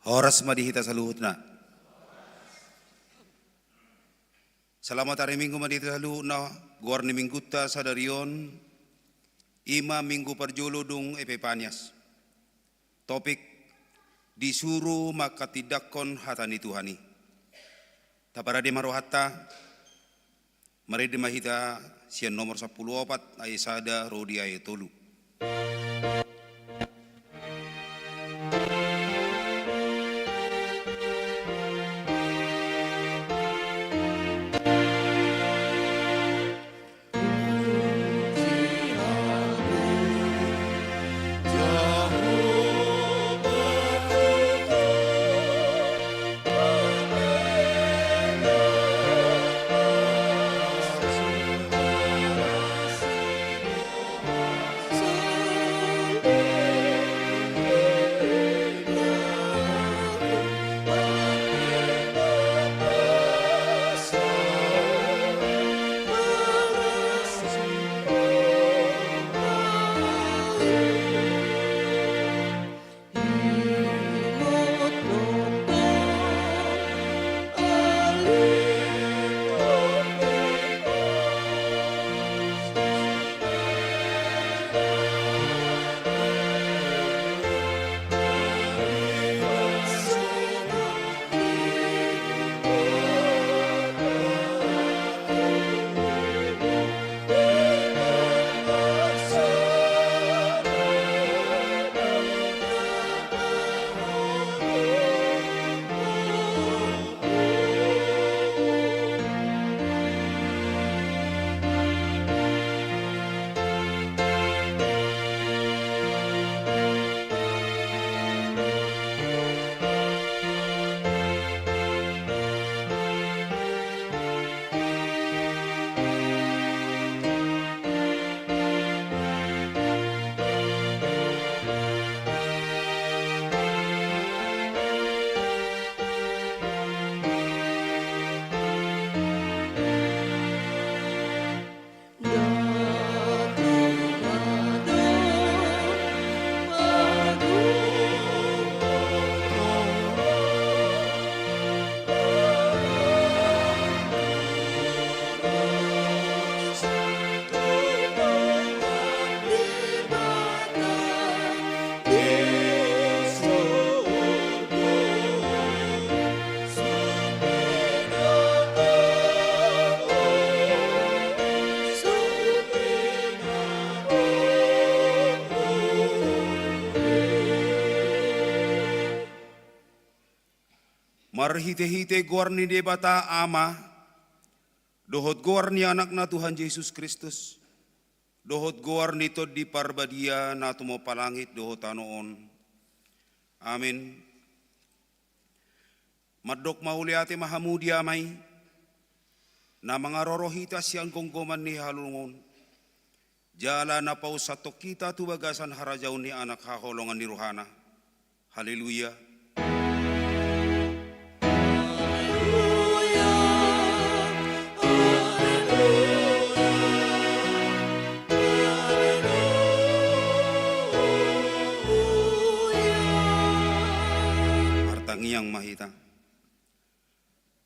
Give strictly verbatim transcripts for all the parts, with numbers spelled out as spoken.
Horas ma di hita saluhutna. Selamat ari Minggu ma di hita saluhutna. Goar ni Minggunta sadari on i ma Minggu parjolo dung Epipanias. Topik: Disuru manghatindanghon hata ni Tuhan i. Taparade ma rohanta. Marende ma hita sian nomor sampulu opat, ayat sada ro di ayat tolu. Marhitehite goar ni Debata Ama, dohot goar ni Anakna Tuhan Jesus Kristus, dohot goar ni Tondi Parbadia na tumompa langit dohot tano on. Amen. Mandok mauliate ma hamu di Ama i, na mangaroro hita sian gomgoman ni haholongon, jala na pausahon hita tu bagasan harajaon ni Anak haholongan ni rohana. Haleluya. Martangiang ma hita.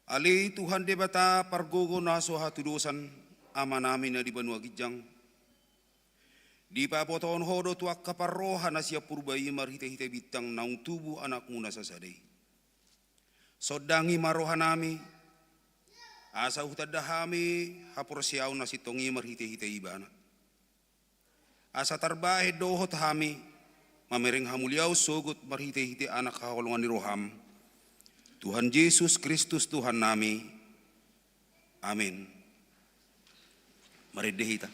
Ale Tuhan Debata pargogo na so hatudosan, Amanami na di banua ginjang, dipabotohon Ho do tu angka parroha na sian purba i marhitehite bintang naung tubu Anakmu na sasada i. Sondangi ma rohanami, asa hutanda hami haporseaon na sintong i marhitehite Ibana. Asa tarbahen dohot hami mamereng hamuliaon sogot marhitehite Anak haholongan ni roham, Tuhan Jesus Kristus Tuhannami. Amen. Marende hita.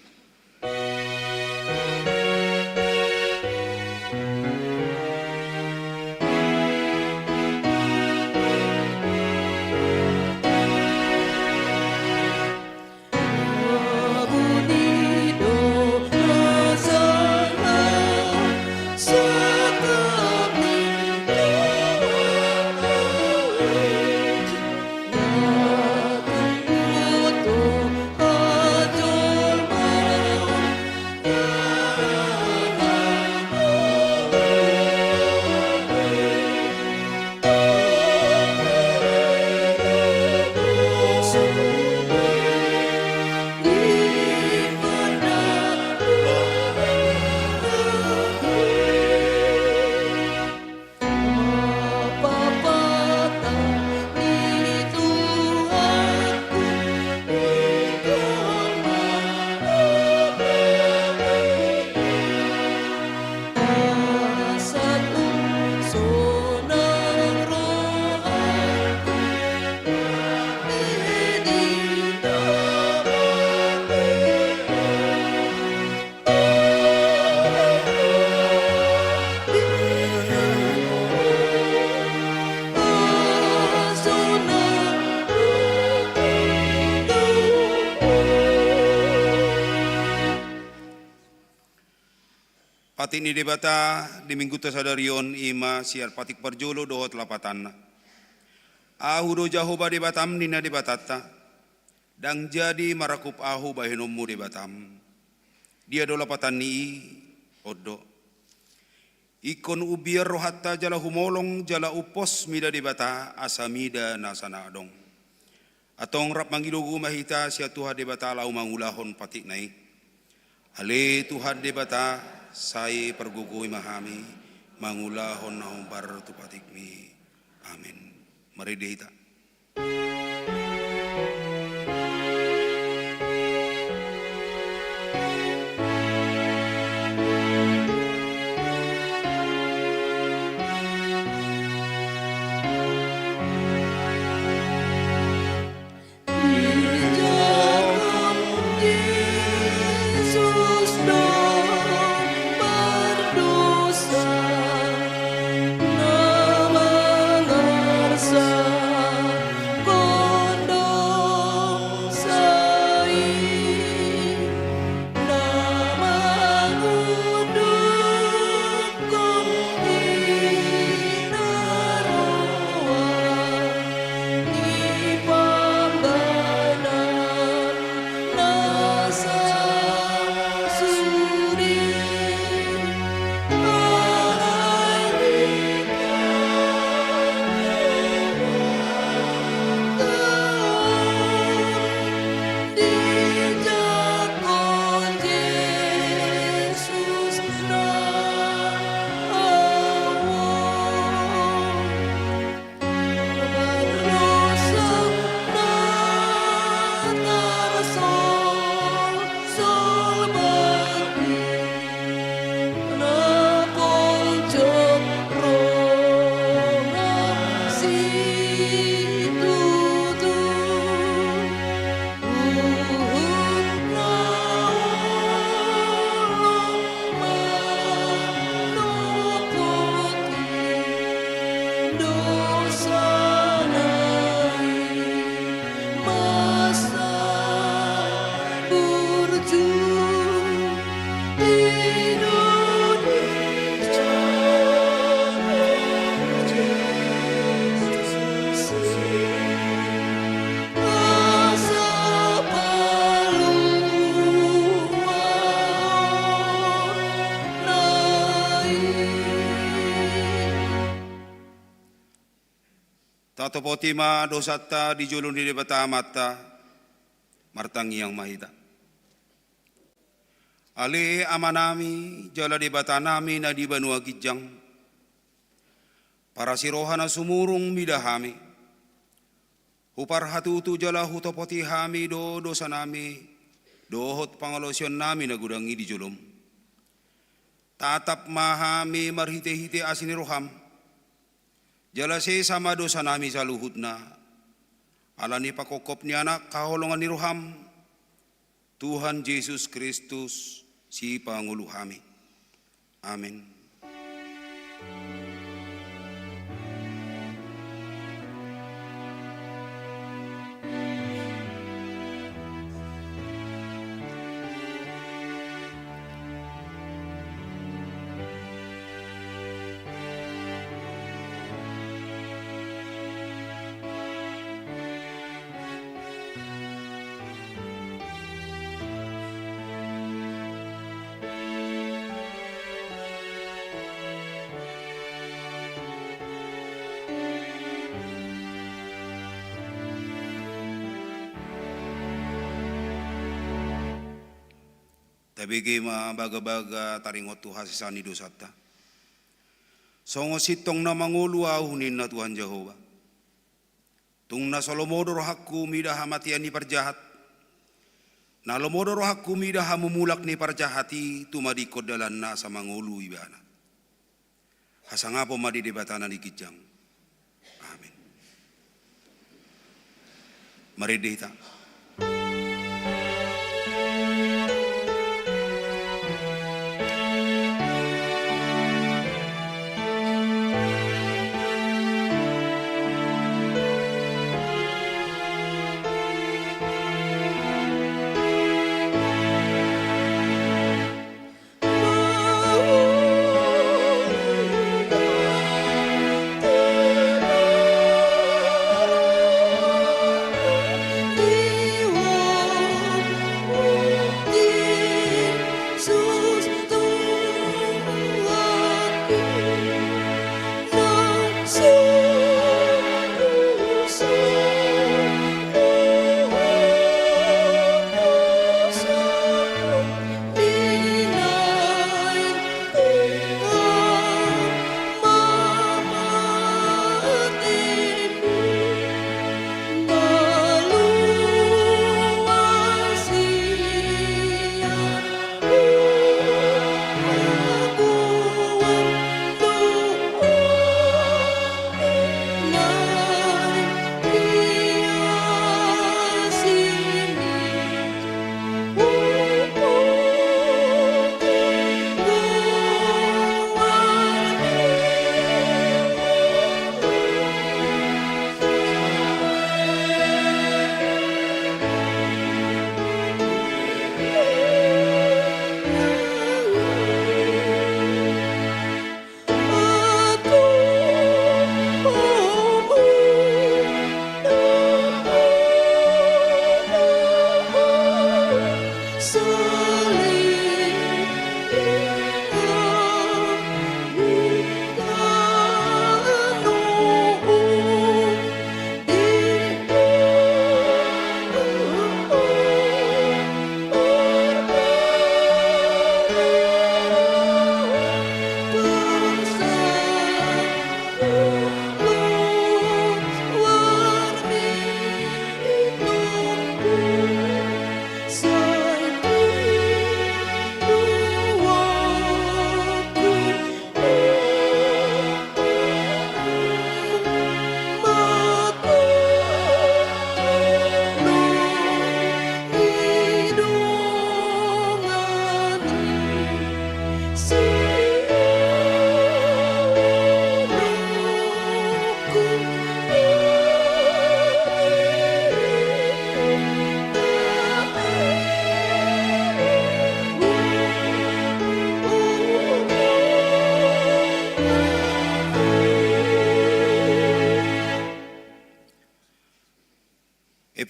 Patik ni Debata di Minggunta sadari on i ma sian patik parjolo dohot lapatanna. Ahu do Jahowa Debatam, ninna Debatanta, ndang jadi marangkup Ahu bahenonmu Debatam. Dia do lapatan ni i? On do. Ingkon umbiar rohanta jala humolong jala umpos mida Debata asa mida nasa na adong. Antong rap mangido gogo ma hita sian Tuhan Debata laho mangulahon patikna i. Ale Tuhan Debata, sai pargogoi ma hami mangulahon na hombar tu patikmi. Amen. Marende hita. Tatopoti ma dosanta di jolo ni Debata Amanta. Martangiang ma hita. Ale Amanami jala Debatanami na di banua ginjang, parasi roha na sumurung mida hami. Huparhatutu jala hutopoti hami do dosanami dohot pangalaosionnami na godang i di jolom. Tatap ma hami marhitehite asi ni roham. Jala sesa ma dosanami saluhutna, ala ni panghophop ni Anak haholongan ni roham, Tuhan Jesus Kristus, Sipangolu hami. Amen. Tabege ma bagabaga taringot tu hasesaan ni dosanta. Songon sintong na mangolu ahu, ninna Tuhan Jahowa. Tung na so lomo do rohangku mida hamatean ni parjahat. Na lomo do rohangku mida hamumulak ni parjahat i tumadingkon dalanna asa mangolu ibana. Hasangapon ma di Debata na di ginjang. Amen. Marende hita.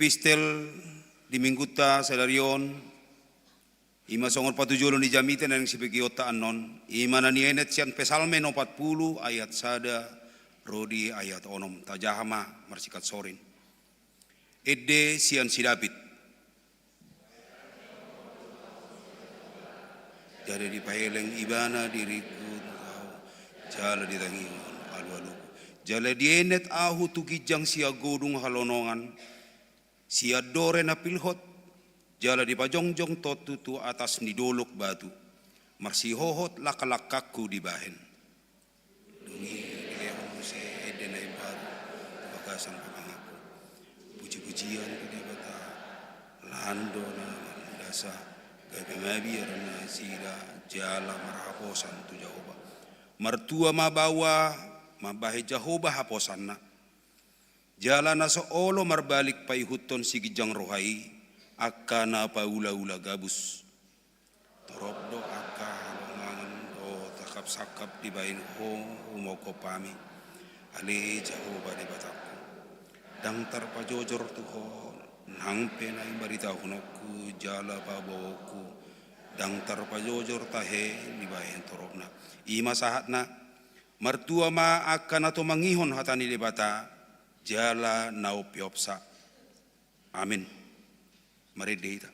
Epistel di Minggunta sadari on, i ma songon patujolo ni jamita na naeng sibegeonta annon, i ma na nienet sian Psalmen opat pulu ayat sada ro di ayat onom. Tajaha ma marsingkat sorin. Ende sian si David. Jala dipaeleng ibana diringku tu ahu, jala ditangihon alualuku. Jala dienet ahu tu ginjang sian godung halonongan, sian dore na pilhot, jala dipajongjong tontu tu atas ni dolok batu, marsihohot langkalangkangku dibahen. Dung i dilehon muse ende na imbaru tu bagasan pamanganku. Pujipujian tu Debata, lan do na mandasa, gabe mabiar nasida jala marhaposan tu Jahowa. Martua ma baoa mambahen Jahowa haposanna. Jala na so olo marbalik paihuthon siginjang roha i, angka na paulaula gabus. Torop do angka halongangan dohot sangkapsangkap dibahen Ho humongkop hami, ale Jahowa Debatangku. Ndang tarpajojor tu Ho nang pe na i baritahononku jala paboaonku, ndang tarpajojor tahe dibahen toropna. I ma sahatna. Martua ma angka na tumangihon hata ni Debata, jala na umpeopsa. Amin. Marende hita.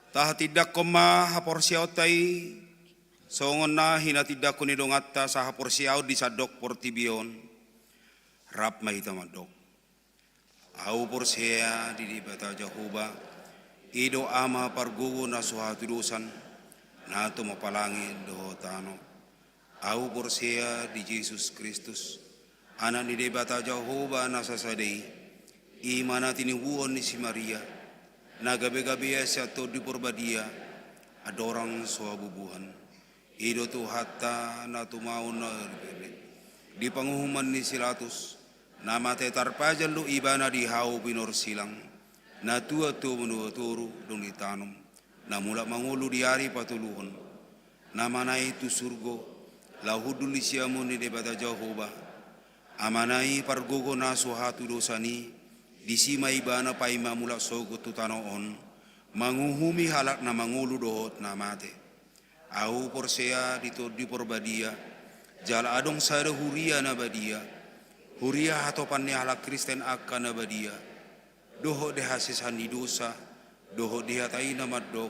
Tahatindangkon ma haporseaonta i, songon na hinatindangkon ni donganta sahaporseaon di sandok portibi on. Rap ma hita mandok. Ahu porsea di Debata Jahowa, i do Ama pargogo na so hatudosan, na tumompa langit dohot tano. Ahu porsea di Jesus Kristus, Anak ni Debata Jahowa na sasada i, i ma na tinibuhon ni si Maria, na gabegabean sian Tondi Porbadia, andorang so habubuhan. I do Tuhanta na tumaon na di panguhuman ni si Latus, na mate tarpajal do ibana di hau pinorsilang, na tua tu banua toru dung ditanom, na mulak mangolu di ari patoluhon, na manaek tu surgo, laho hundul di siamun ni Debata Jahowa, Amana i pargogo na so hatudosan i, disi ma ibana paima mulak sogot tu tano on, manguhumi halak na mangolu dohot na mate. Ahu porsea di Tondi Porbadia, jala adong sada huria na badia, huria hatopan ni halak Kristen angka na badia, dohot di hasesaan ni dosa, dohot di hata i na mandok,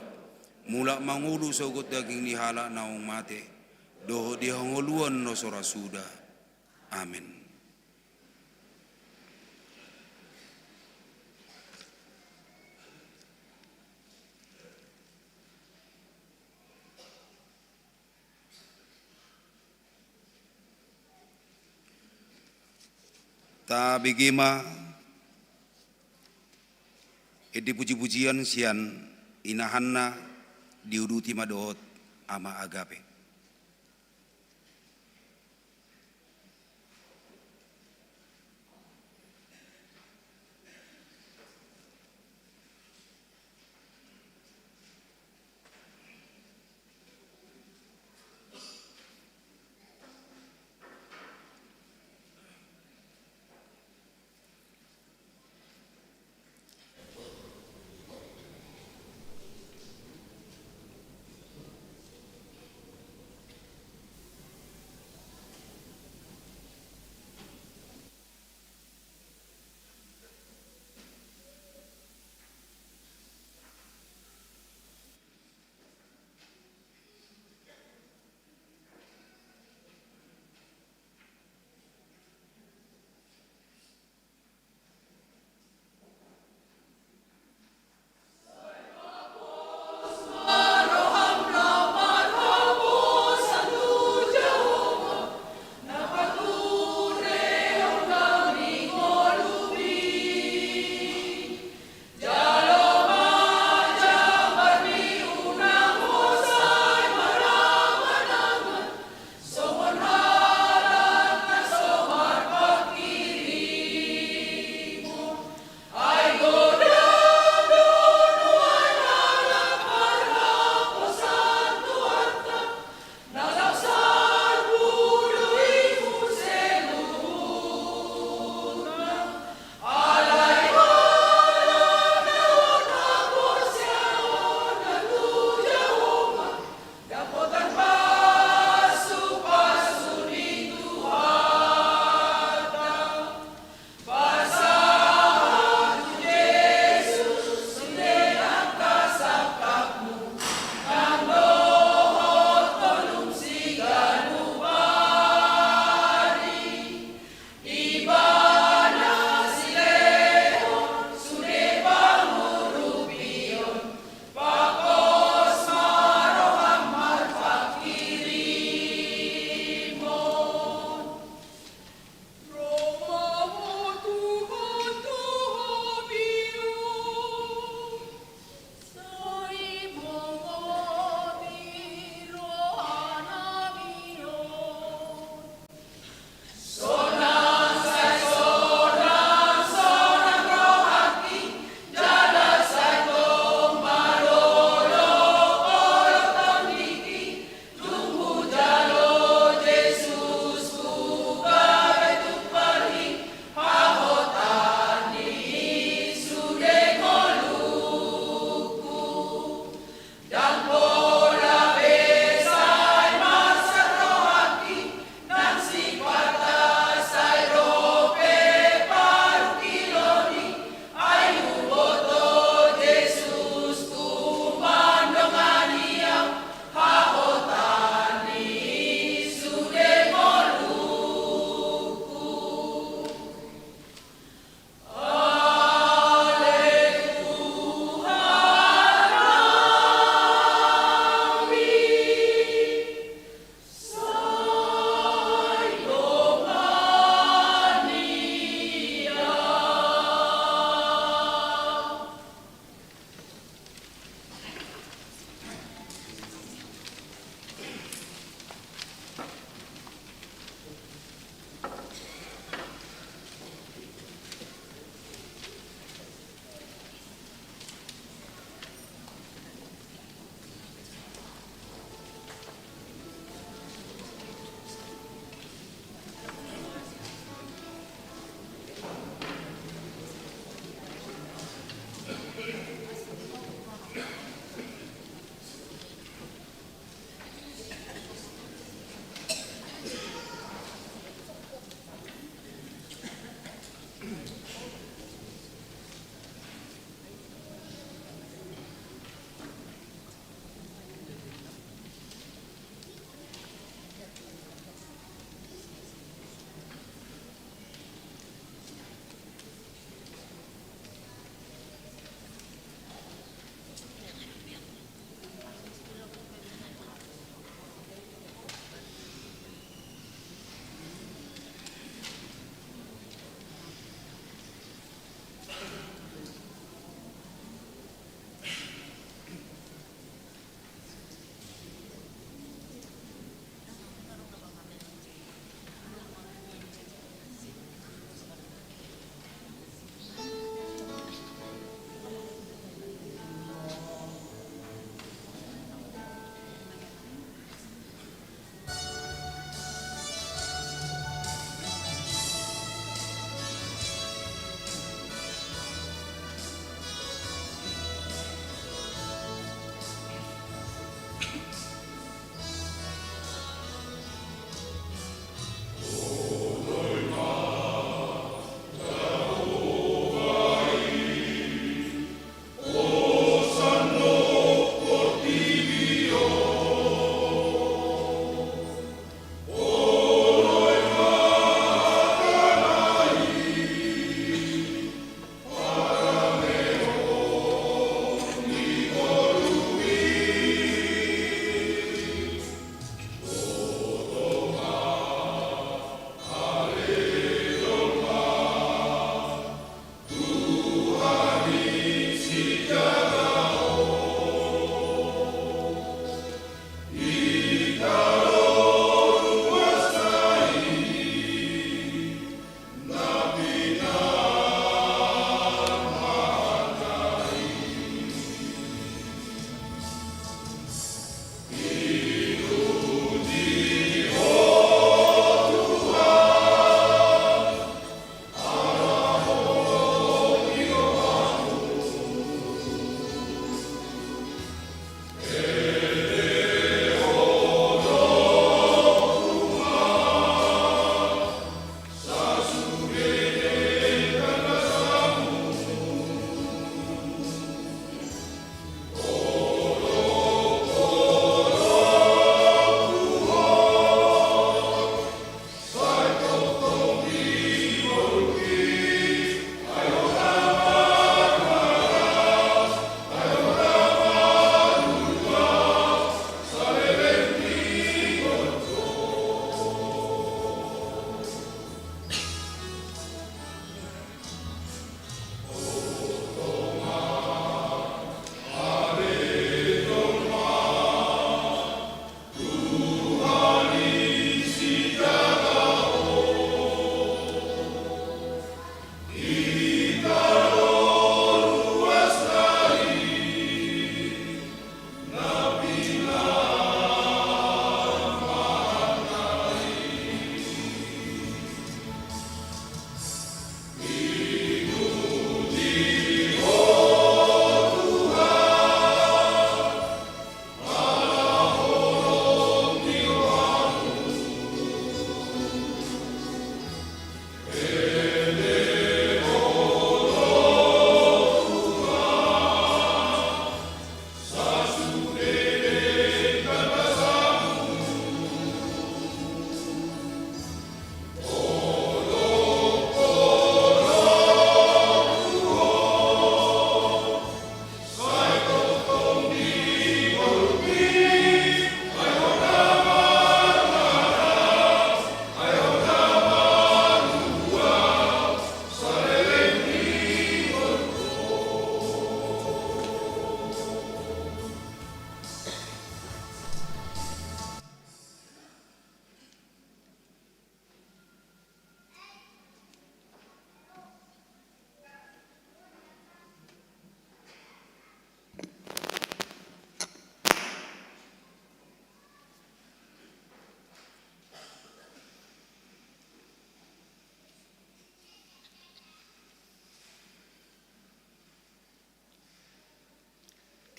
mulak mangolu sogot daging ni halak naung mate, dohot di hangoluan na so ra suda. Amen. Tabege ma ende pujipujian sian inahanna, diuduti ma dohot Ama Agape.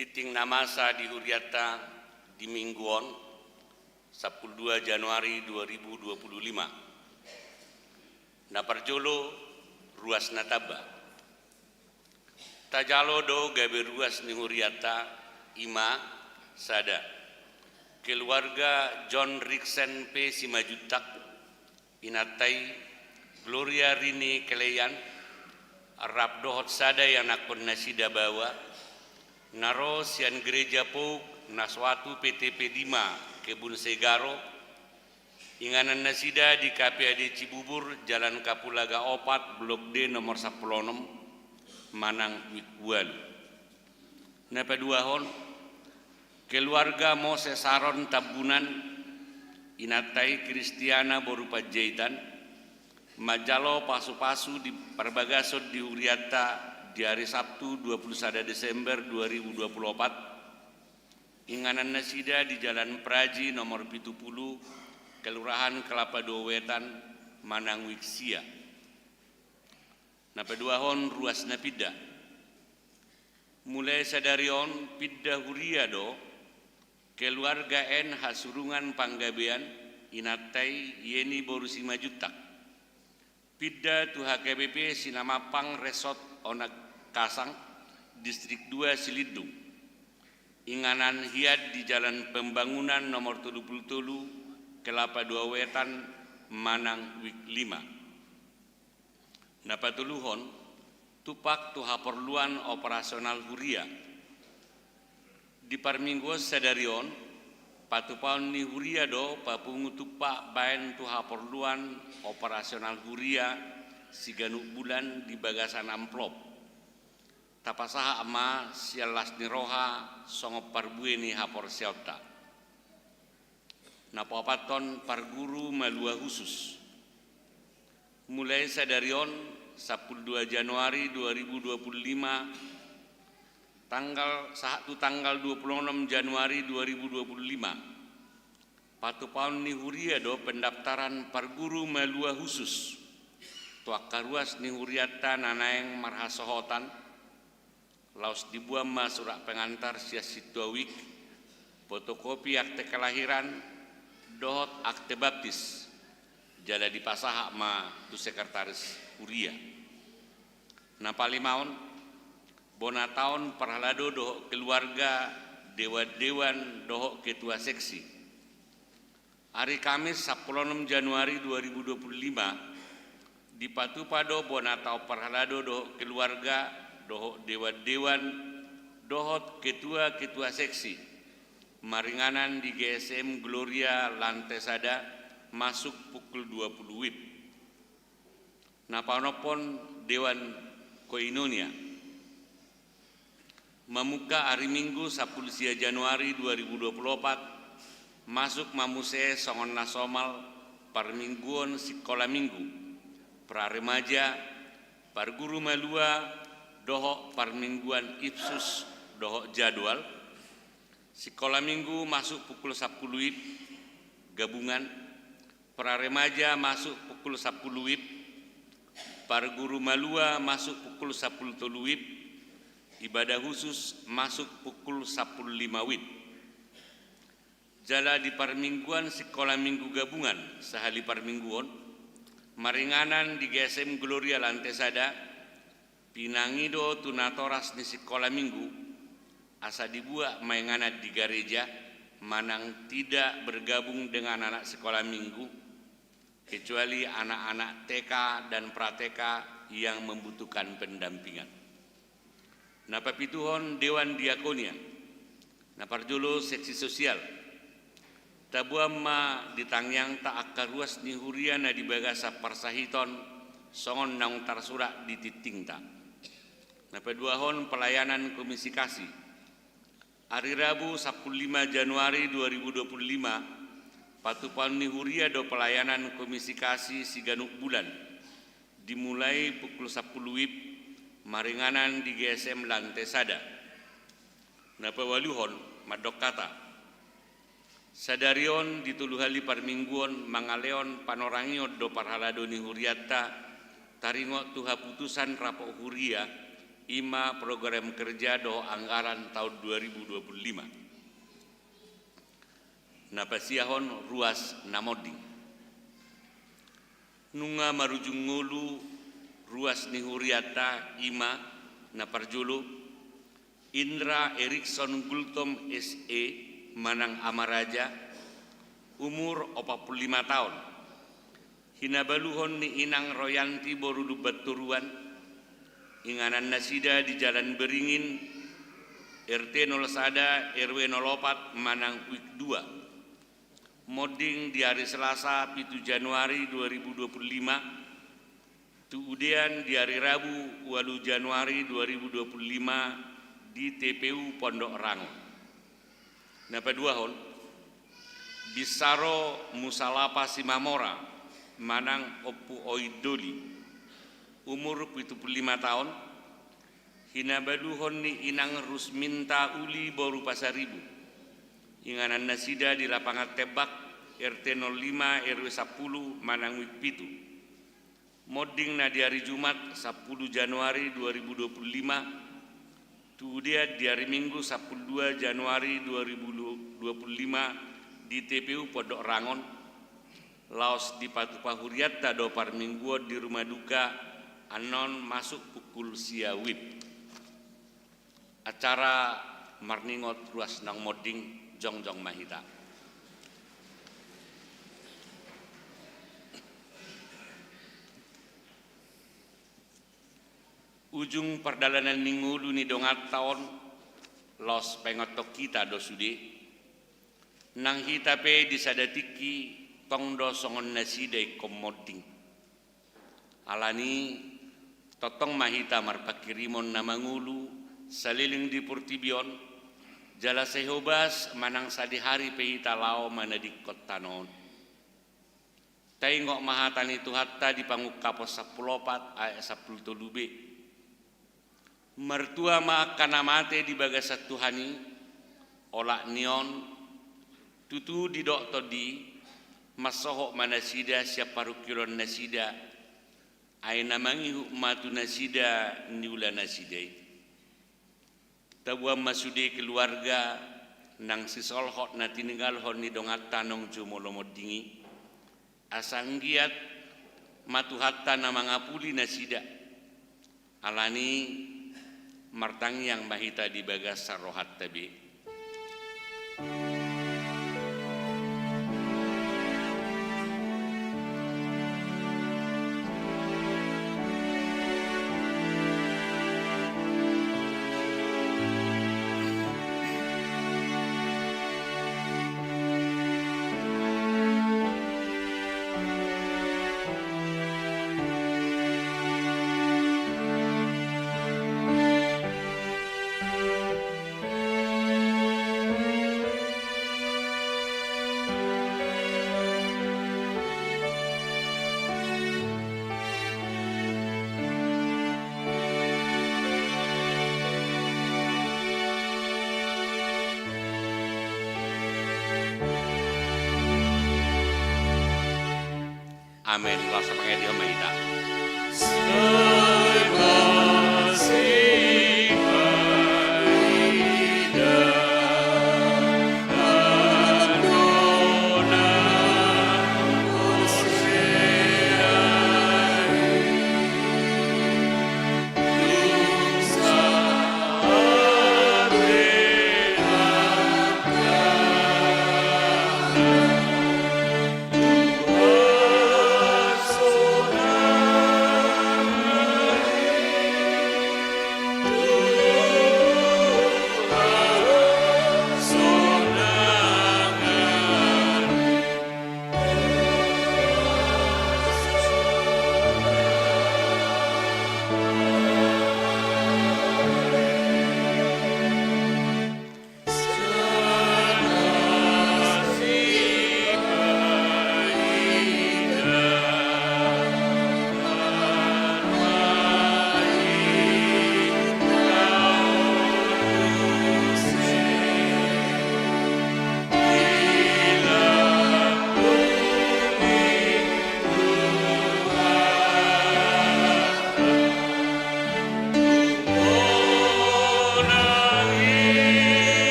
Tingting na masa di hurianta di minggu on, sampulu dua Januari dua ribu dua puluh lima. Na parjolo, ruas na tamba. Tajalo do gabe ruas ni hurianta, i ma: sada, keluarga John Riksen P Simanjuntak, inanta i Gloria Rini Keleian, rap dohot sada ianakhon nasida baoa, na ro sian Gereja Pouk na so atu P T P Dima Kebun Segaro, inganan nasida di K P A D Cibubur, Jalan Kapulaga opat, Blok D, nomor sampulu onom, manang WIB ualu. Na paduahon, keluarga Moses Aron Tambunan, inanta i Kristiana boru Panjaitan, manjalo pasupasu di parbagason di hurianta di ari Sabtu dua puluh sada Desember dua ribu dua puluh opat, inganan nasida di Jalan Praji nomor pitu pulu, Kelurahan Kelapa Dua Wetan, manang WIB sia. Na paduahon, ruas na pinda. Mulai sadari on pinda huria do keluarga N Hasurungan Panggabean, inanta i Yeni boru Simanjuntak, pinda tu H K B P Sinamampang, Resort Onak Kasang, Distrik dua Silindung, inganan hian di Jalan Pembangunan nomor tolu pulu tolu, Kelapa Dua Wetan, manang WIB lima. Na patoluhon, tumpak tu haporluan operasional huria. Di parmingguon sadari on, patupaon ni huria do papungu tumpak baen tu haporluan operasional huria siganup bulan di bagasan amplop. Tapasahat ma sian las ni roha songon parbue ni haporseaonta. Na paopathon, parguru malua husus. Mulai sadari on, sampulu dua Januari dua ribu dua puluh lima, tanggal, sahat tu tanggal dua puluh onom Januari dua ribu dua puluh lima, patupaon ni huria do pendaftaran parguru malua husus tu angka ruas ni hurianta na naeng marhasohotan. Laos diboan ma surat pengantar sian sintua WIB, fotokopi akte kelahiran, dohot akte baptis, jala dipasahat ma tu sekretaris huria. Na palimaon, bona taon parhalado dohot keluarga, dewan-dewan dohot ketua seksi. Ari Kamis sampulu onom Januari dua ribu dua puluh lima, dipatupa do bona taon parhalado dohot keluarga, dohot dewan-dewan, dohot ketua-ketua seksi, maringanan di G S M Gloria, lante sada, masuk pukul dua puluh WIB. Na paonomhon, dewan koinonia. Mamungka ari Minggu sampulu sia Januari dua ribu dua puluh opat, masuk ma muse songon na somal parmingguon sikola Minggu, praremaja, parguru malua, dohot parmingguan ipsus dohot jadwal. Sikola Minggu masuk pukul sampulu WIB, gabungan, praremaja masuk pukul sampulu WIB, parguru malua masuk pukul sampulu tolu WIB, ibadah khusus masuk pukul sampulu lima WIB. Jala di parmingguan sikola Minggu gabungan sahali parmingguon, maringanan di G S M Gloria lante sada, pinangido tu natoras ni sikola Minggu, asa dibuat ma inganan di gareja, manang tidak bergabung dengan anak sekolah Minggu, kecuali anak-anak T K dan pra-T K yang membutuhkan pendampingan. Na papituhon, dewan diakonia. Na parjolo, seksi sosial. Taboan ma di tangiangta angka ruas ni huria na di bagasan parsahiton, songon naung tarsurat di tingtingta. Na paduahon, pelayanan komisi kasih. Ari Rabu sampulu lima Januari dua ribu dua puluh lima, patupaon ni huria do pelayanan komisi kasih siganup bulan, dimulai pukul sampulu WIB, maringanan di G S M lante sada. Na paualuhon, mandok hata. Sadari on di tolu hali parmingguon mangalehon panorangion do parhalado ni hurianta, taringot tu haputusan rapot huria I ma program kerja dohot anggaran taon dua ribu dua puluh lima. Na pasiahon ruas na monding. Nunga marujung ngolu ruas ni hurianta, i ma na parjolo Indra Erikson Gultom S E manang Ama Raja, umur opat pulu lima taon. Hinabaluhon ni inang Royanti boru Lumbantoruan, inganan nasida di Jalan Beringin, R T nol sada, R W nol opat manang Wik dua. Monding di ari Selasa pitu Januari dua ribu dua puluh lima, tu udean di ari Rabu ualu Januari dua ribu dua puluh lima di T P U Pondok Rangon. Na paduahon, Binsaro Musalapa Simamora manang Ompu Oin Doli, umur pitu pulu lima taon, hinabaluhon ni inang Rusminta Uli boru Pasaribu, inganan nasida di Lapangan Tembak, R T nol lima, R W sampulu manang Wik pitu. Monding na di ari Jumat sampulu Januari dua ribu dua puluh lima, tu udean di ari Minggu sampulu dua Januari dua ribu dua puluh lima di T P U Pondok Rangon, laos dipatupa hurianta do parmingguon di rumah duka, annon masuk pukul sia WIB. Acara marningot ruas naung monding, jongjong ma hita. Ujung pardalanan ni ngolu ni donganta on, laos paingothon hita do sude, nang hita pe di sada tingki tong do songon nasida ingkon monding. Alani, tongtong ma hita marpangkirimon na mangolu saleleng di portibi on, jala sai hobas manang sadihari pe hita laho manadingkon tano on. Taingot ma hata ni Tuhanta di Pangungkapon sampulu opat ayat sampulu tolu B. Martua ma angka na mate di bagasan Tuhan i, olat ni on, tutu didok tondi, mansohot ma nasida sian parungkilon nasida, ai na mangihut ma tu nasida niula nasida i. Taboan ma sude keluarga nang sisolhot na tininggalhon ni donganta naung jumolo monding i, asa anggiat ma Tuhanta na mangapuli nasida. Alani, martangiang ma hita di bagasan rohanta be. Amen. Laos pangidoan ma hita.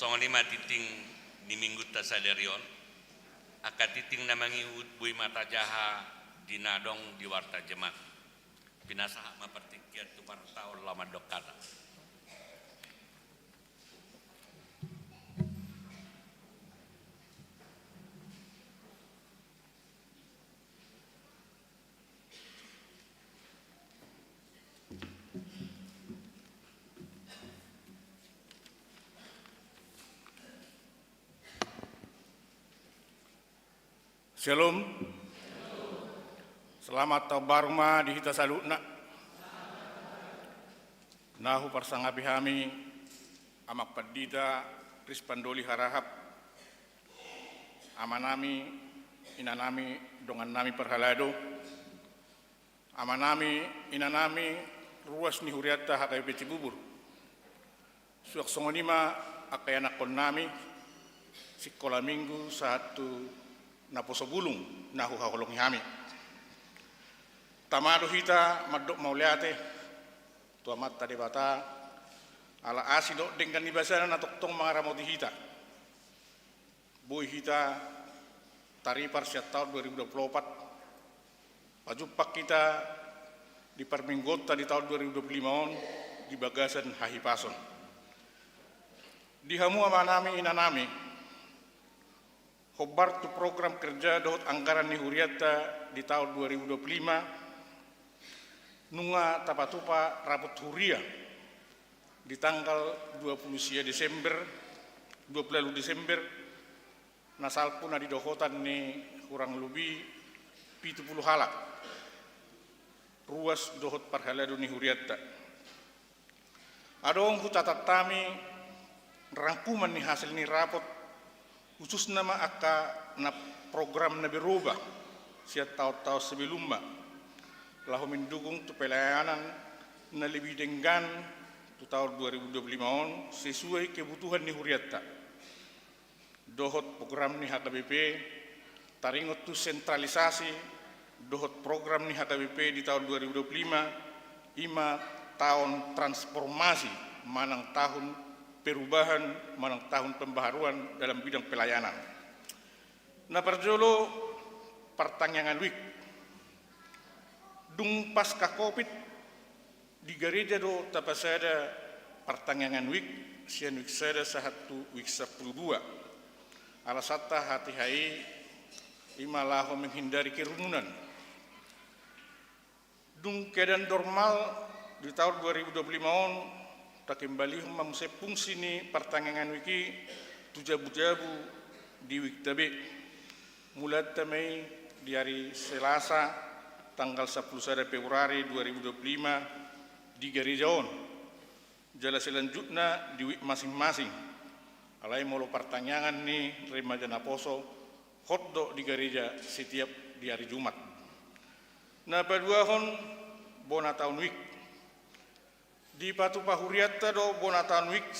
Songon i ma tingting ni minggunta sadari on, angka tingting na mangihut boi ma tajaha di na adong di warta jemaat. Pinasahat ma partingkian tu parhata on laho mandok hata. Syalom. Selamat tahun baru ma di hita saluhutna. Na huparsangapi hami Amang Pandita Rispandoli Harahap, amanami, inanami, dongannami parhalado, amanami, inanami, ruas ni hurianta H K B P Cibubur. Suang songon i ma angka ianakkonnami, sikola minggu sahat tu naposo bulung na huhaholongi hami. Tama do hita mandok mauliate tu Amanta Debata, ala asi dohot denggan ni basana na tongtong mangaramoti hita. Boi hita taripar sian taon dua ribu dua puluh opat, pajumpang hita di parmingguonta di taon dua ribu dua puluh lima on di bagasan hahipason. Di hamu amanami, inanami, hombar tu program kerja dohot anggaran ni hurianta di taon dua ribu dua puluh lima, nunga tapatupa rapot huria di tanggal dua puluh sia Desember, dua puluh ualu Desember, na salpu na di dohotan ni hurang lobi pitu puluh halak ruas dohot parhalado ni hurianta. Adong hutatan hami rangkuman ni hasil ni rapot, khususna ma angka na program na berubah sian taon-taon sebelumna, laho mendukung tu pelayanan na lebih denggan tu taon dua ribu dua puluh lima on sesuai kebutuhan ni hurianta. Dohot program ni H K B P, taringot tu sentralisasi dohot program ni H K B P di taon dua ribu dua puluh lima, i ma taon transformasi manang tahun perubahan manang tahun pembaharuan dalam bidang pelayanan. Na parjolo, partangiangan wijk. Dung pasca covid, di gareja do tapasada partangiangan wijk, sian wijk sada sahat tu wijk sampulu dua. Alasanta hatiha i, i ma laho menghindari kerumunan. Dung keadaan normal di taon dua ribu dua puluh lima on, takembalihon ma muse fungsi ni partangiangan wijk i tu jabu-jabu di wikta be. Mulaanta ma i di ari Selasa, tanggal sampulu sada Februari dua ribu dua puluh lima, di gareja on. Jala selanjutna di wijk masing-masing. Alai molo partangiangan ni remaja naposo, hot do di gareja setiap di ari Jumat. Na paduahon, bona taon wijk. Dipatupa hurianta do bona taon wijk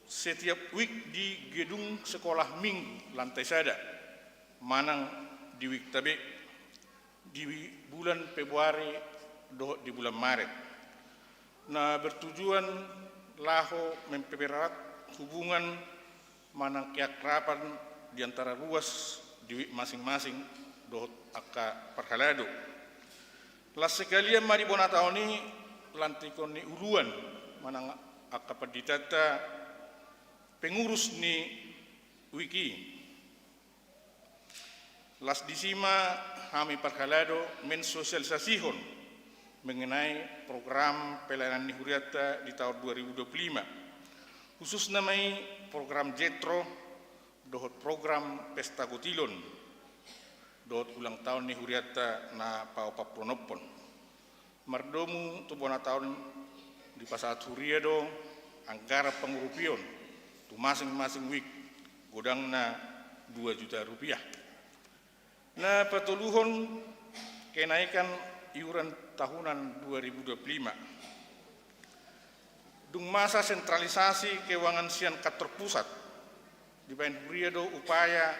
setiap wijk di gedung sekolah minggu lantai sada, manang di wikta be, di bulan Februari dohot di bulan Maret. Na bertujuan laho mempererat hubungan manang keakraban di antara ruas di wijk masing-masing dohot angka parhalado. Las sekalian ma di bona taon i lantikon ni uluan manang angka panditanta pengurus ni wijk i. Las disi ma hami parhalado mensosialisasihon mengenai program pelayanan ni hurianta di taon dua ribu dua puluh lima. Khususna ma i program Jetro dohot program Pesta Gotilon dohot ulang taon ni hurianta na paopat pulu onomhon. Mardomu tu bona taon dipasahat huria do anggaran pangurupion tu masing-masing wijk, godangna dua juta rupiah. Na patoluhon, kenaikan iuran tahunan dua ribu dua puluh lima. Dung masa sentralisasi keuangan sian kantor pusat, dibaen huria do upaya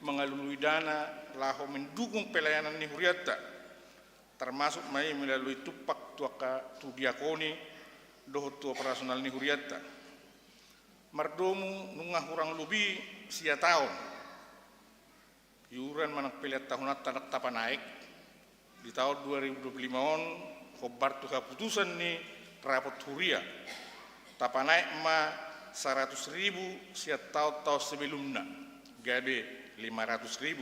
mangalului dana laho mendukung pelayanan ni hurianta, termasuk ma i melalui tumpak tu angka tu diakoni dohot tu operasional ni hurianta. Mardomu nunga hurang lobi sia taon iuran manang pelean tahunanta ndang tapanaek, di taon dua ribu dua puluh lima on hombar tu haputusan ni rapot huria, tapanaek ma saratus ribu sian taon-taon sebelumna, gabe lima ratus ribu.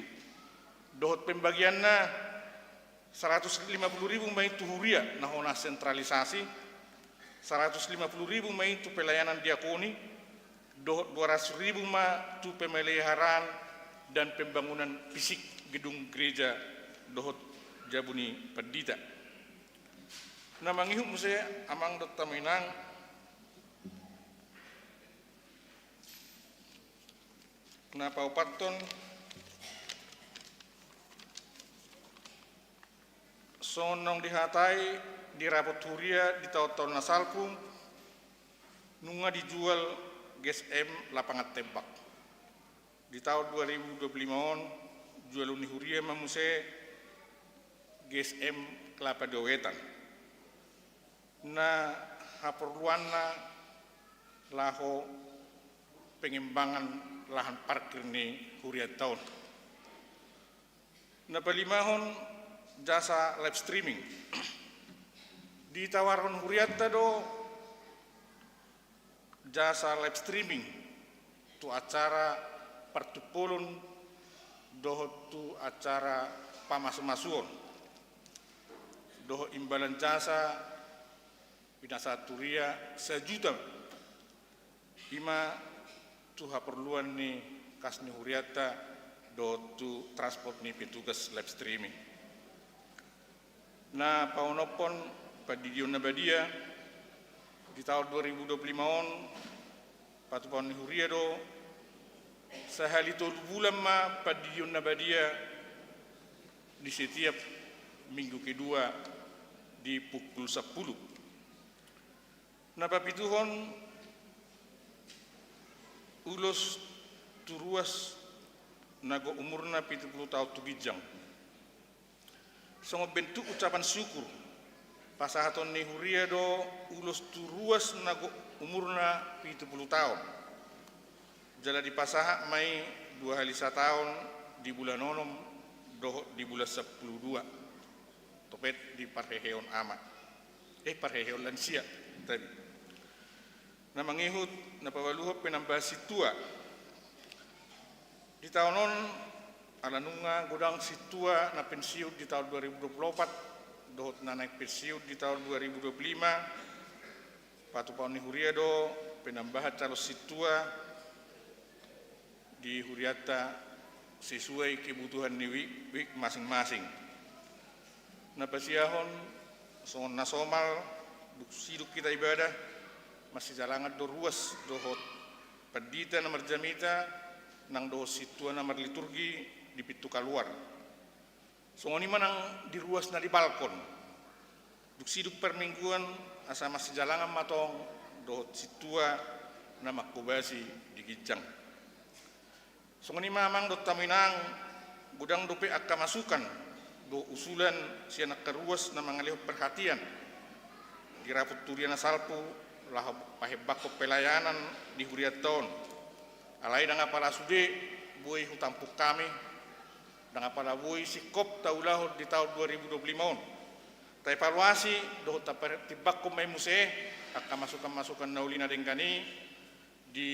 Dohot pembagianna, saratus lima puluh ribu ma i tu huria na hona sentralisasi, saratus lima puluh ribu ma i tu pelayanan diakoni, dohot dua ratus ribu ma tu pemeliharaan dan pembangunan fisik gedung gereja dohot jabu ni pandita. Na mangihut muse, amang dohot hamu inang, na paopathon, songon naung dihatai di rapot huria di taon-taon na salpu, nunga dijual G S M lapangan tembak. Di taon dua ribu dua puluh lima on, jualon ni huria ma muse G S M Kelapa Dua Wetan, na haporluanna laho pengembangan lahan parkir ni hurianta on. Na palimahon, jasa live streaming. Ditawarhon hurianta do jasa live streaming tu acara partumpolon dohot tu acara pamasumasuon, dohot imbalan jasa pinasahat huria sajuta, i ma tu haporluan ni kas ni hurianta dohot tu transport ni petugas live streaming. Na paonomhon, pandidion na badia. Di taon dua ribu dua puluh lima on, patupaon ni huria do, sahali tolu bulan ma pandidion na badia di setiap minggu kedua di pukul sampulu. Na papituhon, ulos tu ruas na gok umurna pitu pulu taon tu ginjang. Songon bentuk ucapan syukur, pasahaton ni huria do ulos tu ruas na gok umurna pitu pulu taon. Jala dipasahat ma i dua hali sataon, di bulan onom dohot di bulan sampulu dua, topet di parheheon ama. Eh, parheheon lansia tadi. Na mangihut, na paualuhon, penambahan sintua. Di taon on, ala nunga godang sintua na pensiun di taon dua ribu dua pulu opat dohot na naeng pensiun di taon dua ribu dua pulu lima, patupaon ni huria do penambahan calon sintua di hurianta sesuai kebutuhan ni wik-wik masing-masing. Na pasiahon, songon na somal, dung sidung hita ibadah, masijalangan do ruas dohot pandita na marjamita nang dohot sintua na marliturgi di pintu kaluar. Songon i ma nang di ruas na di balkon. Dung sidung parmingguan, asa masijalangan ma tong dohot sintua na manghobasi di ginjang. Songon i ma, amang dohot hamu inang, godang dope angka masukan dohot usulan sian angka ruas na mangalehon perhatian di rapot huria na salpu laho pahembanghon pelayanan di hurianta on. Alai ndang apala sude boi hutampuk hami, ndang apala boi singkop taulahon di taon dua ribu dua pulu lima on. Taevaluasi dohot tapertimbangkon ma i muse angka masukan-masukan na uli na denggan i di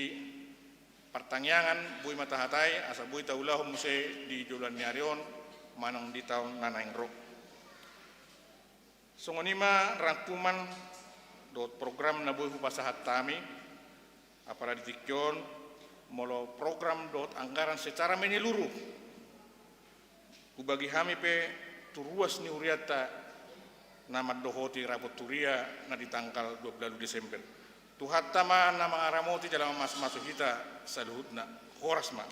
partangiangan, boi ma tahatai asa boi taulahon muse di joloan ni ari on manang di taon na naeng ro. Songon i ma rangkuman dohot program na boi hupasahat hami. Apala di tingki on, molo program dohot anggaran secara menyeluruh hubagi hami pe tu ruas ni hurianta na mandohoti rapot huria na di tanggal dua pulu ualu Desember. Tuhanta ma na mangaramoti jala mamasumasu hita saluhutna. Horas ma.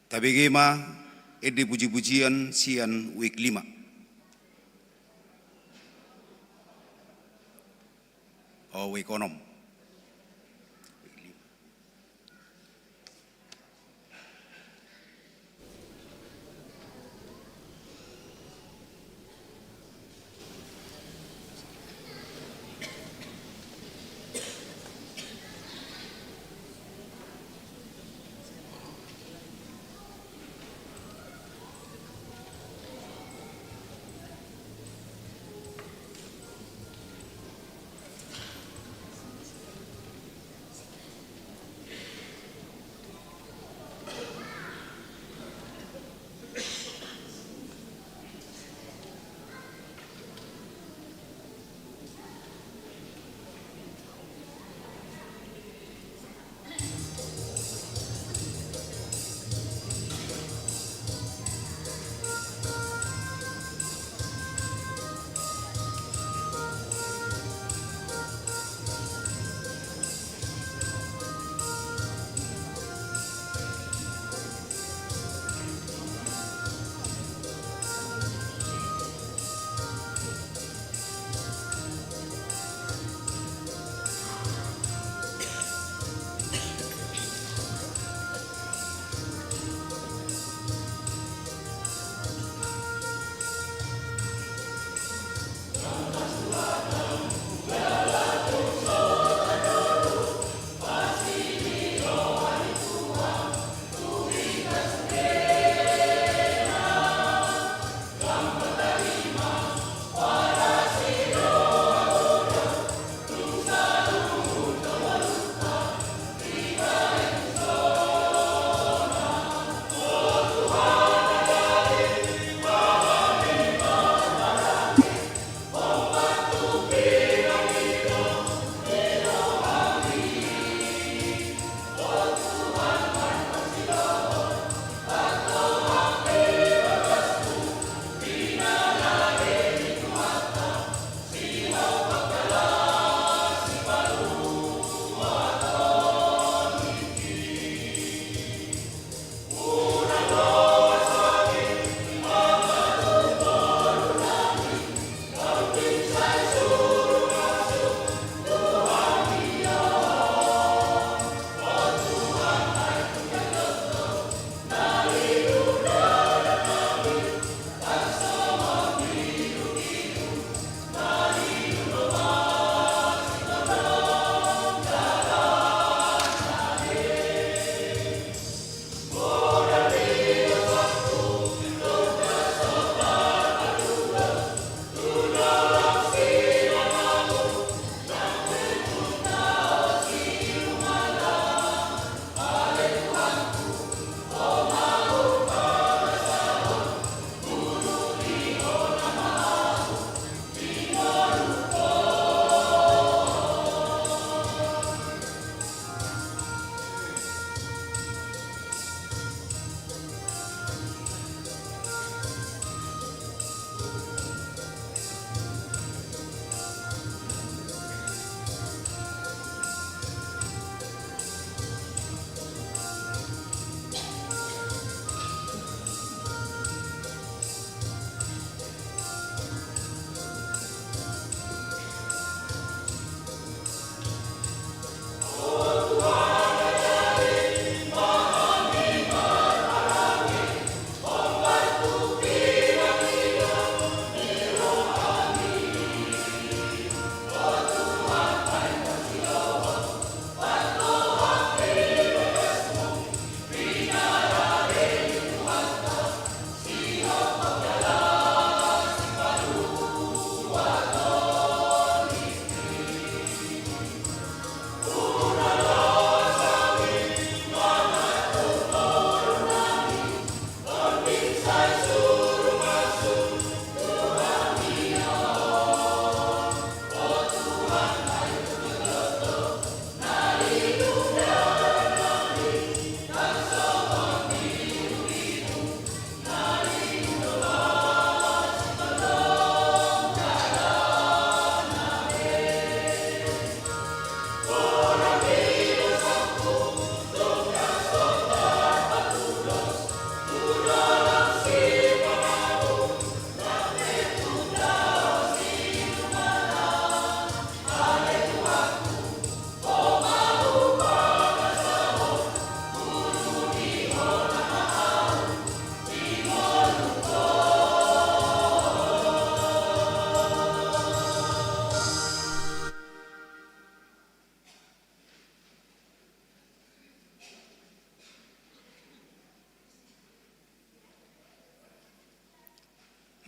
Tabege ma ende puji-pujian sian wik lima. O, wik onom.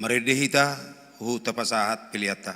Marende hita, huhut tapasahat peleanta.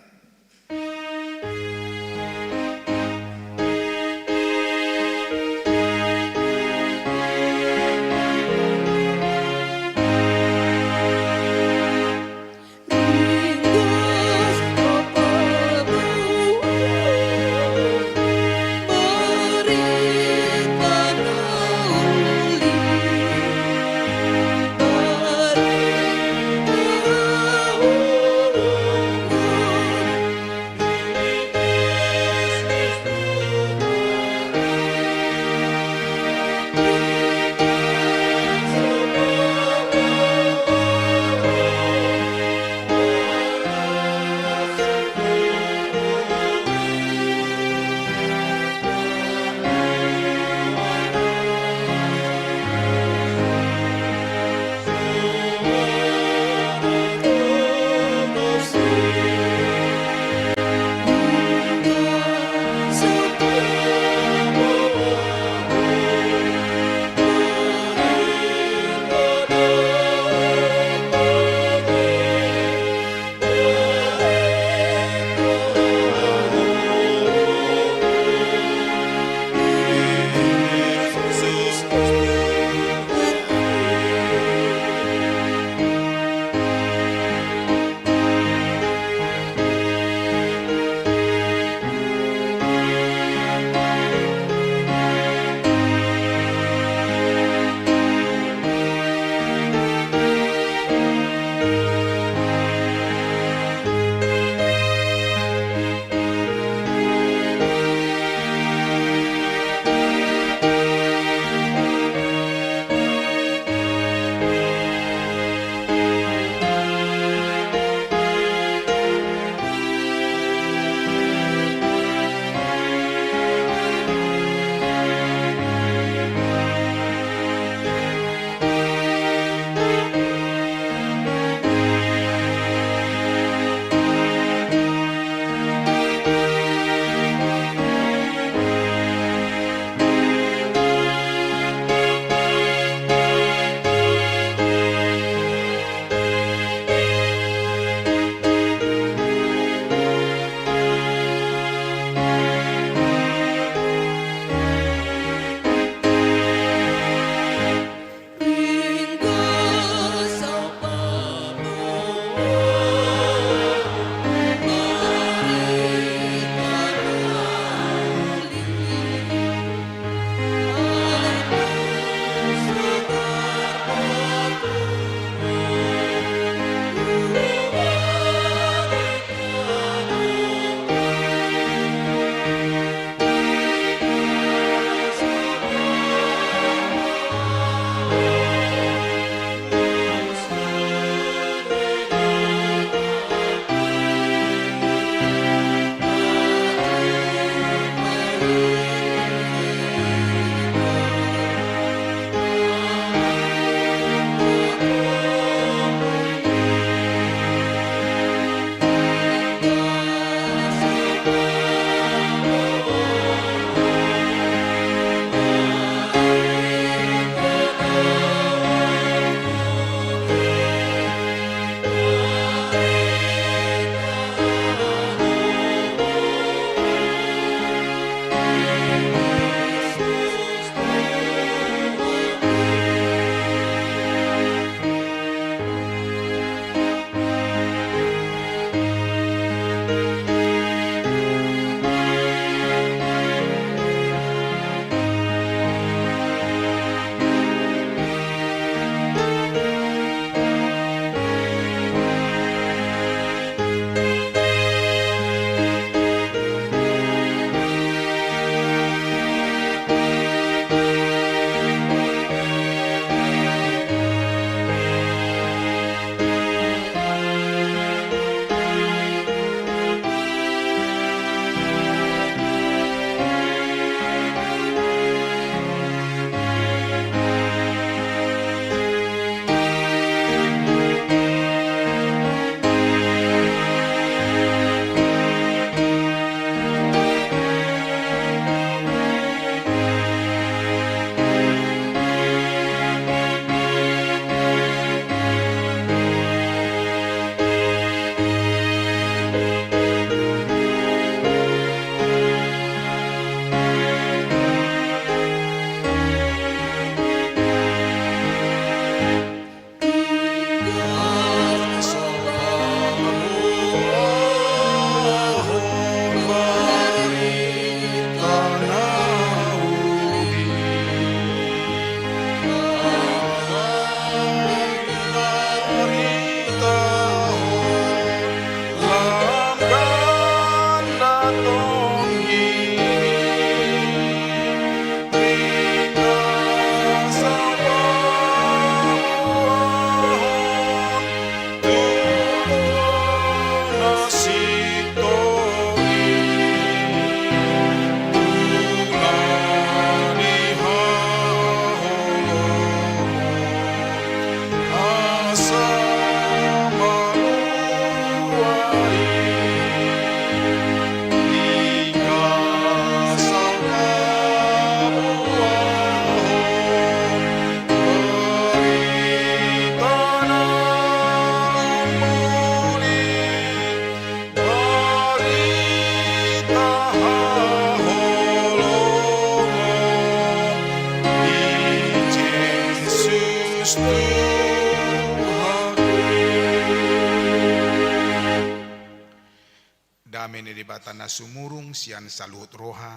Dame ni Debata na sumurung sian saluhut roha,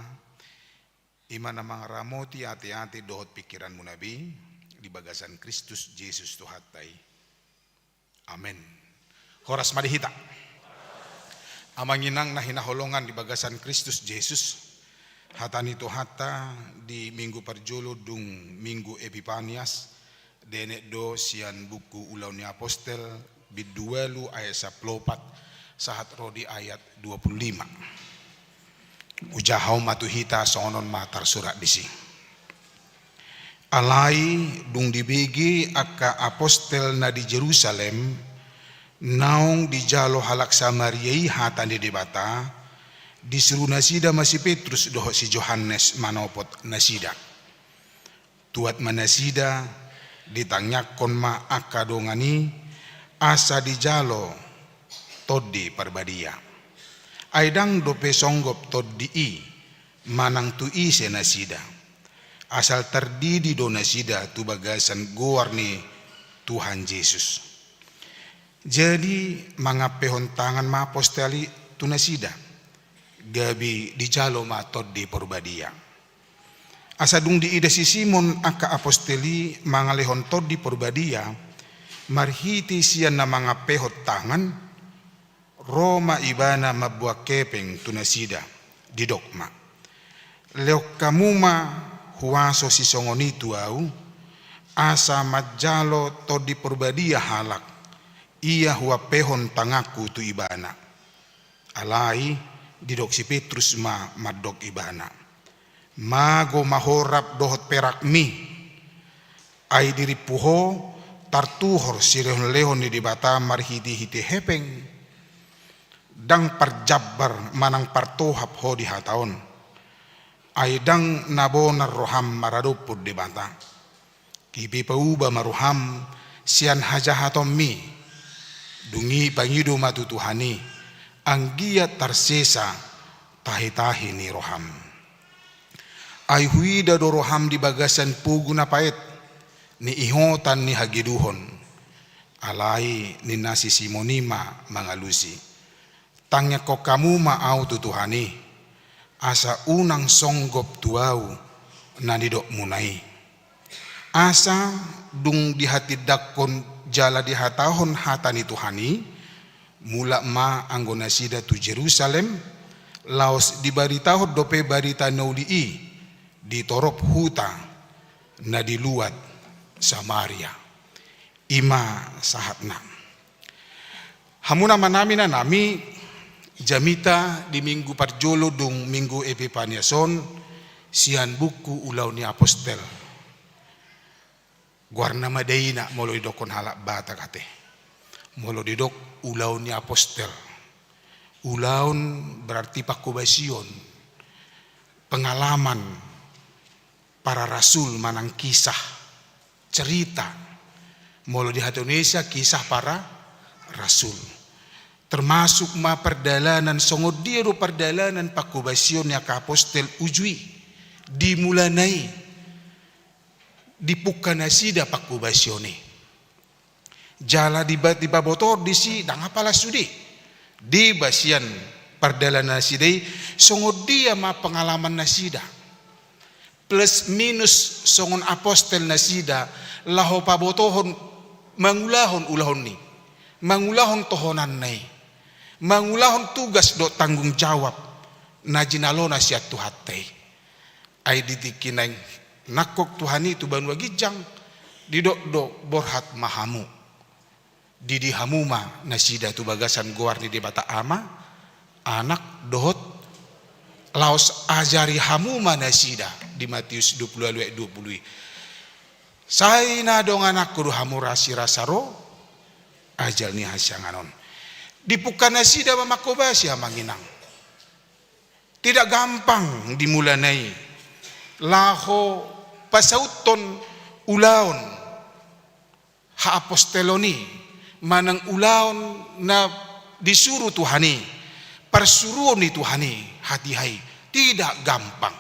i ma na mangaramoti ateate dohot pingkiranmuna be di bagasan Kristus Jesus Tuhanta i. Amen. Horas ma di hita. Amang inang na hinaholongan di bagasan Kristus Jesus, hata ni Tuhanta di minggu parjolo dung minggu Epipanias, dienet do sian buku Ulaon ni Apostel, bindu ualu ayat sampulu opat, sahat ro di ayat dua pulu lima. Hujahahon ma tu hita, songon on ma tarsurat disi. Alai dung dibege angka apostel na di Jerusalem, naung dijalo halak Samaria i hata ni Debata, disuru nasida ma si Petrus dohot si Johannes manopot nasida. Tuat ma nasida, ditangiangkon ma angka dongan i, asa dijalo Tondi Parbadia. Ai ndang dope songgop Tondi i, manang tu ise nasida. Asal tardidi do nasida tu bagasan goar ni Tuhan Jesus. Jadi, mangampehon tangan ma apostel i tu nasida, gabe dijalo ma Tondi Parbadia. Asa dung diida si Simon angka apostel i mangalehon Tondi Parbadia, marhite sian na mangampehon tangan, ro ma ibana mamboan hepeng tu nasida, didok ma: Lehon hamu ma huaso sisongon i tu ahu, asa manjalo Tondi Parbadia halak, ia huampehon tanganku tu ibana. Alai, didok si Petrus ma mandok ibana: Mago ma ho rap dohot perakmi, ai dirimpu ho tartuhor silehonlehon ni Debata marhitehite hepeng. Ndang parjambar manang partohap ho di hata on, ai ndang na bonar roham maradophon Debata. Gabe pauba ma roham sian hajahatonmi. Dung i pangido ma tu Tuhan i, anggiat tarsesa tahitahi ni roham. Ai huida do roham di bagasan pogu na paet, niihotan ni hageduhon. Alai ninna si Simon i ma mangalusi: Tangiangkon hamu ma ahu tu Tuhan i, asa unang songgop tu ahu na nidokmuna i. Asa dung dihatindangkon jala dihatahon hata ni Tuhan i, mulak ma anggo nasida tu Jerusalem, laos dibaritahon dope barita na uli i di torop huta na di luat Samaria. I ma sahatna. Hamu amanami, inanami, jamita di minggu parjolo dung minggu Epipanias on, sian buku Ulaon ni Apostel. Goarna ma daina molo didokkon halak Batak ate. Molo didok Ulaon ni Apostel. Ulaon berarti pangkobasion, pengalaman para rasul manang kisah, cerita. Molo di hata Indonesia, kisah para rasul. Termasuk ma pardalanan, songon dia do pardalanan pangkobasion ni angka apostel uju i, di mulana i, dipungka nasida pangkobasion i. Jala diba-, dipabotohon disi ndang apala sude. Diba sian pardalanan nasida i, songon dia ma pengalaman nasida. Plus minus songon apostel nasida, laho pabotohon, mangulahon ulaon i, mangulahon tohonanna i, mangulahon tugas dohot tanggung jawab na jinalona sian Tuhanta i. Ai di tingki naeng nangkok Tuhan i tu banua ginjang, didok do borhat ma hamu. Didi hamu ma nasida tu bagasan goar ni Debata Ama, Anak, dohot laos ajari hamu ma nasida di Matius dua pulu ualu ayat dua pulu i. Sai na dongananku do hamu rasirasa ro, ajal ni hasiangan on. Dipungka nasida ma manghobasi, amang inang. Tidak gampang di mulana i laho pasauthon ulaon haapostelon i, manang ulaon na disuru Tuhan i, parsuruon ni Tuhan i, hatiha i. Tidak gampang.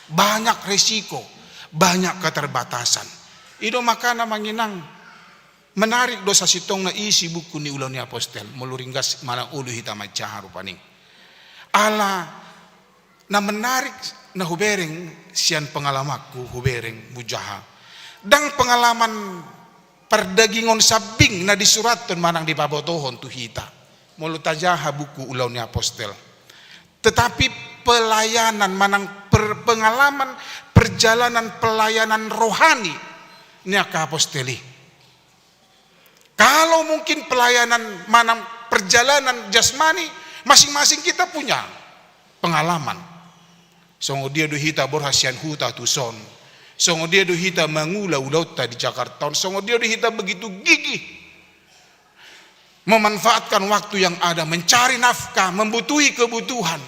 Banyak resiko, banyak keterbatasan. I do makana, amang inang, menarik do sasintongna isi buku ni Ulaon ni Apostel, molo ringgas manang olo hita manjaha rupani. Ala na menarik na hubereng sian pengalamanku, hubereng, hujaha. Ndang pengalaman pardagingon sambing na disurathon manang dipabotohon tu hita, molo tajaha buku Ulaon ni Apostel. Tetapi pelayanan manang per-, pengalaman perjalanan pelayanan rohani ni angka apostel i. Kalau mungkin pelayanan manang perjalanan jasmani, masing-masing kita punya pengalaman. Songon dia do hita borhat sian huta tuson. Songon dia do hita mangula ulaonta di Jakarta on. Songon dia do hita begitu gigih memanfaatkan waktu yang ada, mencari nafkah, membutuhi kebutuhan,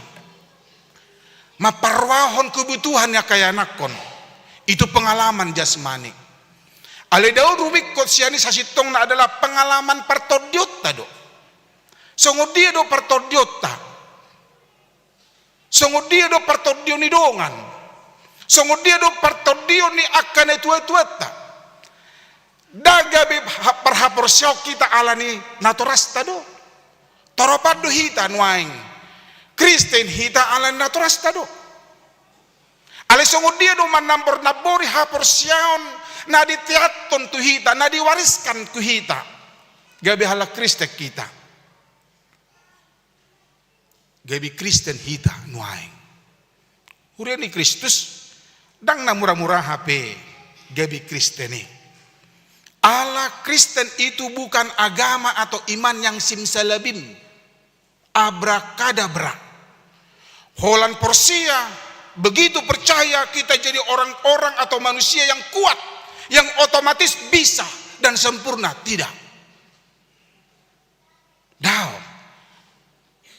mamparrohahon kebutuhan ni angka ianakhon. Itu pengalaman jasmani. Alai dao ringkot sian i sasintongna adalah pengalaman partondionta do. Songon dia do partondionta? Songon dia do partondion ni dongan? Songon dia do partondion ni angka natuatuanta? Ndang gabe ha-, parhaporseaon hita ala ni natorasta do. Toropan do hita nuaeng. Kristen hita ala ni natorasta do. Alai songon dia do manambor-nambori haporseaon na diteanhon tu hita, na diwariskan tu hita, gabe halak Kristen hita? Gabe Kristen hita nuaeng. Huria ni Kristus, ndang na mura-mura hape gabe Kristen i. Ala Kristen itu bukan agama atau iman yang simsalabim, abrakadabra. Holan porsea, begitu percaya, kita jadi orang-orang atau manusia yang kuat, yang otomatis bisa dan sempurna. Tidak. Daong.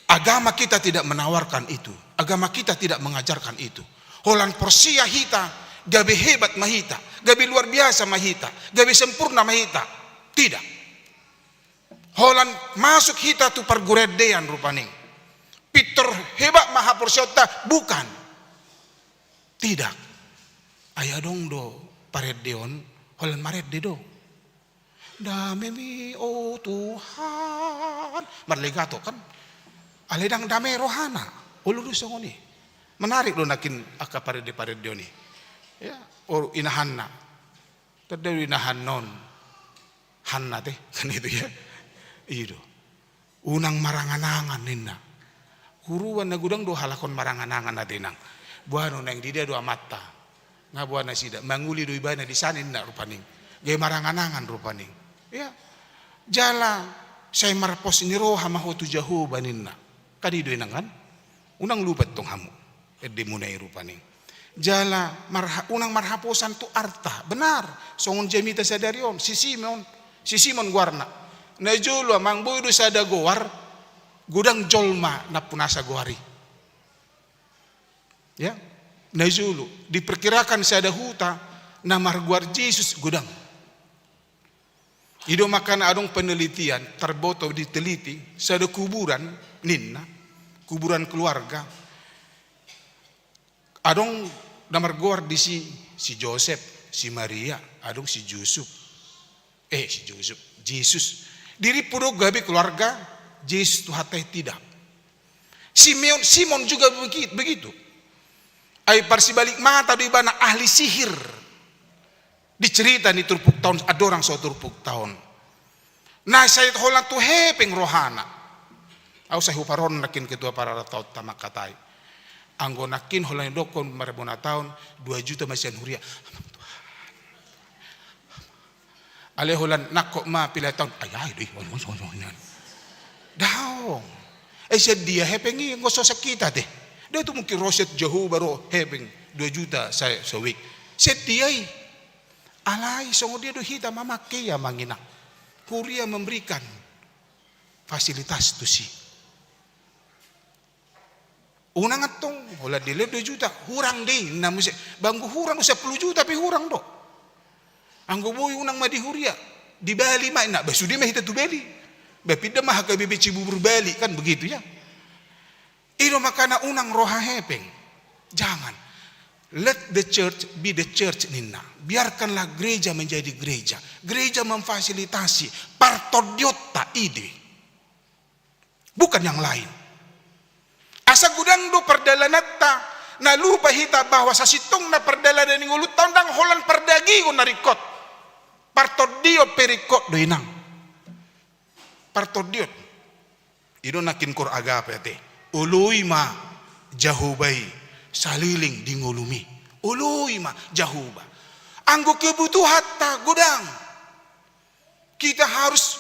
Agama kita tidak menawarkan itu. Agama kita tidak mengajarkan itu. Holan porsea hita, gabe hebat ma hita, gabe luar biasa ma hita, gabe sempurna ma hita. Tidak. Holan masuk hita tu pargurendean rupani. Pintor hebat ma haporseaonta, bukan. Tidak. Ai adong do parendeon, holan marende do. Damemi, o Tuhan. Marlegato kan. Alai ndang dame rohana. Olo do songon i. Menarik do nangkin angka parende-parendeon i. Ya, o ina Hanna. Tanda do ina Hanna on. Hanna te, kan itu ya. I do. Unang marangan-angan ninna. Huroha na godang do halak on marangan-angan ate inang. Boha do naeng dida do amanta. Nga boha nasida, mangoli do ibana di sana ninna rupani. Gabe marangan-angan rupani. Ya. Jala sai marpos ni roha ma ho tu Jahowa ninna. Kan i do inang kan. Unang lupa tong hamu endemuna i rupani. Jala marha-, unang marhaposan tu arta. Benar. Songon jamita sadari on, si Simon, si Simon goarna. Najolo amang, boi do sada goar, godang jolma nampunasa goar i. Ya. Najolo, diperkirakan sada huta na margoar Jesus godang. I do makana adong penelitian, tarboto diteliti, sada kuburan ninna, kuburan keluarga. Adong na margoar disi, si Josep, si Maria, adong si Jusup. Eh, si Jusup. Jesus. Dirimpu do gabe keluarga Jesus Tuhanta i, tidak. Simeon, Simon juga begi-, begitu. Ai parsibalik mata do ibana, ahli sihir. Di cerita ni turpukta on, andorang so turpukta on. Na sai holan tu hepeng rohana. Au sai huparohahon nangkin ketua pararataonta mangkatai. Anggo nangkin holan didokkon marbona taon, dua juta ma sian huria. Alai holan nangkok ma pilihan taon. Ai, ai, deh. Daong. Eh, sian dia hepeng i, anggo so sakit ate. Dia tu mungkin ro sian Jahowa ro hepeng dua juta sa-, sawik. Sian dia i. Alai songon dia do hita mamangke i, amang inang. Huria memberikan fasilitas tusi. Unang antong, holan dilehon dua juta, hurang do i, ninna muse. Ba anggo hurang do sampulu juta pe hurang do. Anggo boi unang ma di huria, di Bali ma, ninna, ba sude ma hita tu Bali. Ba pinda ma H K B P Cibubur Bali, kan begitu ya. I do makana unang roha hepeng. Jangan. Let the church be the church, ninna. Biarkanlah gereja menjadi gereja. Gereja memfasilitasi partondionta, i do i. Bukan yang lain. Asa godang do pardalananta, na lupa hita bahwa sasintongna pardalanan ni ngolunta on ndang holan pardagingon na ringkot. Partondion pe ringkot do, inang. Partondion. I do nangkin Cor Agape ate. Oloi ma Jahowa i saleleng di ngolumi. Oloi ma Jahowa. Anggo kebutuhanta godang, kita harus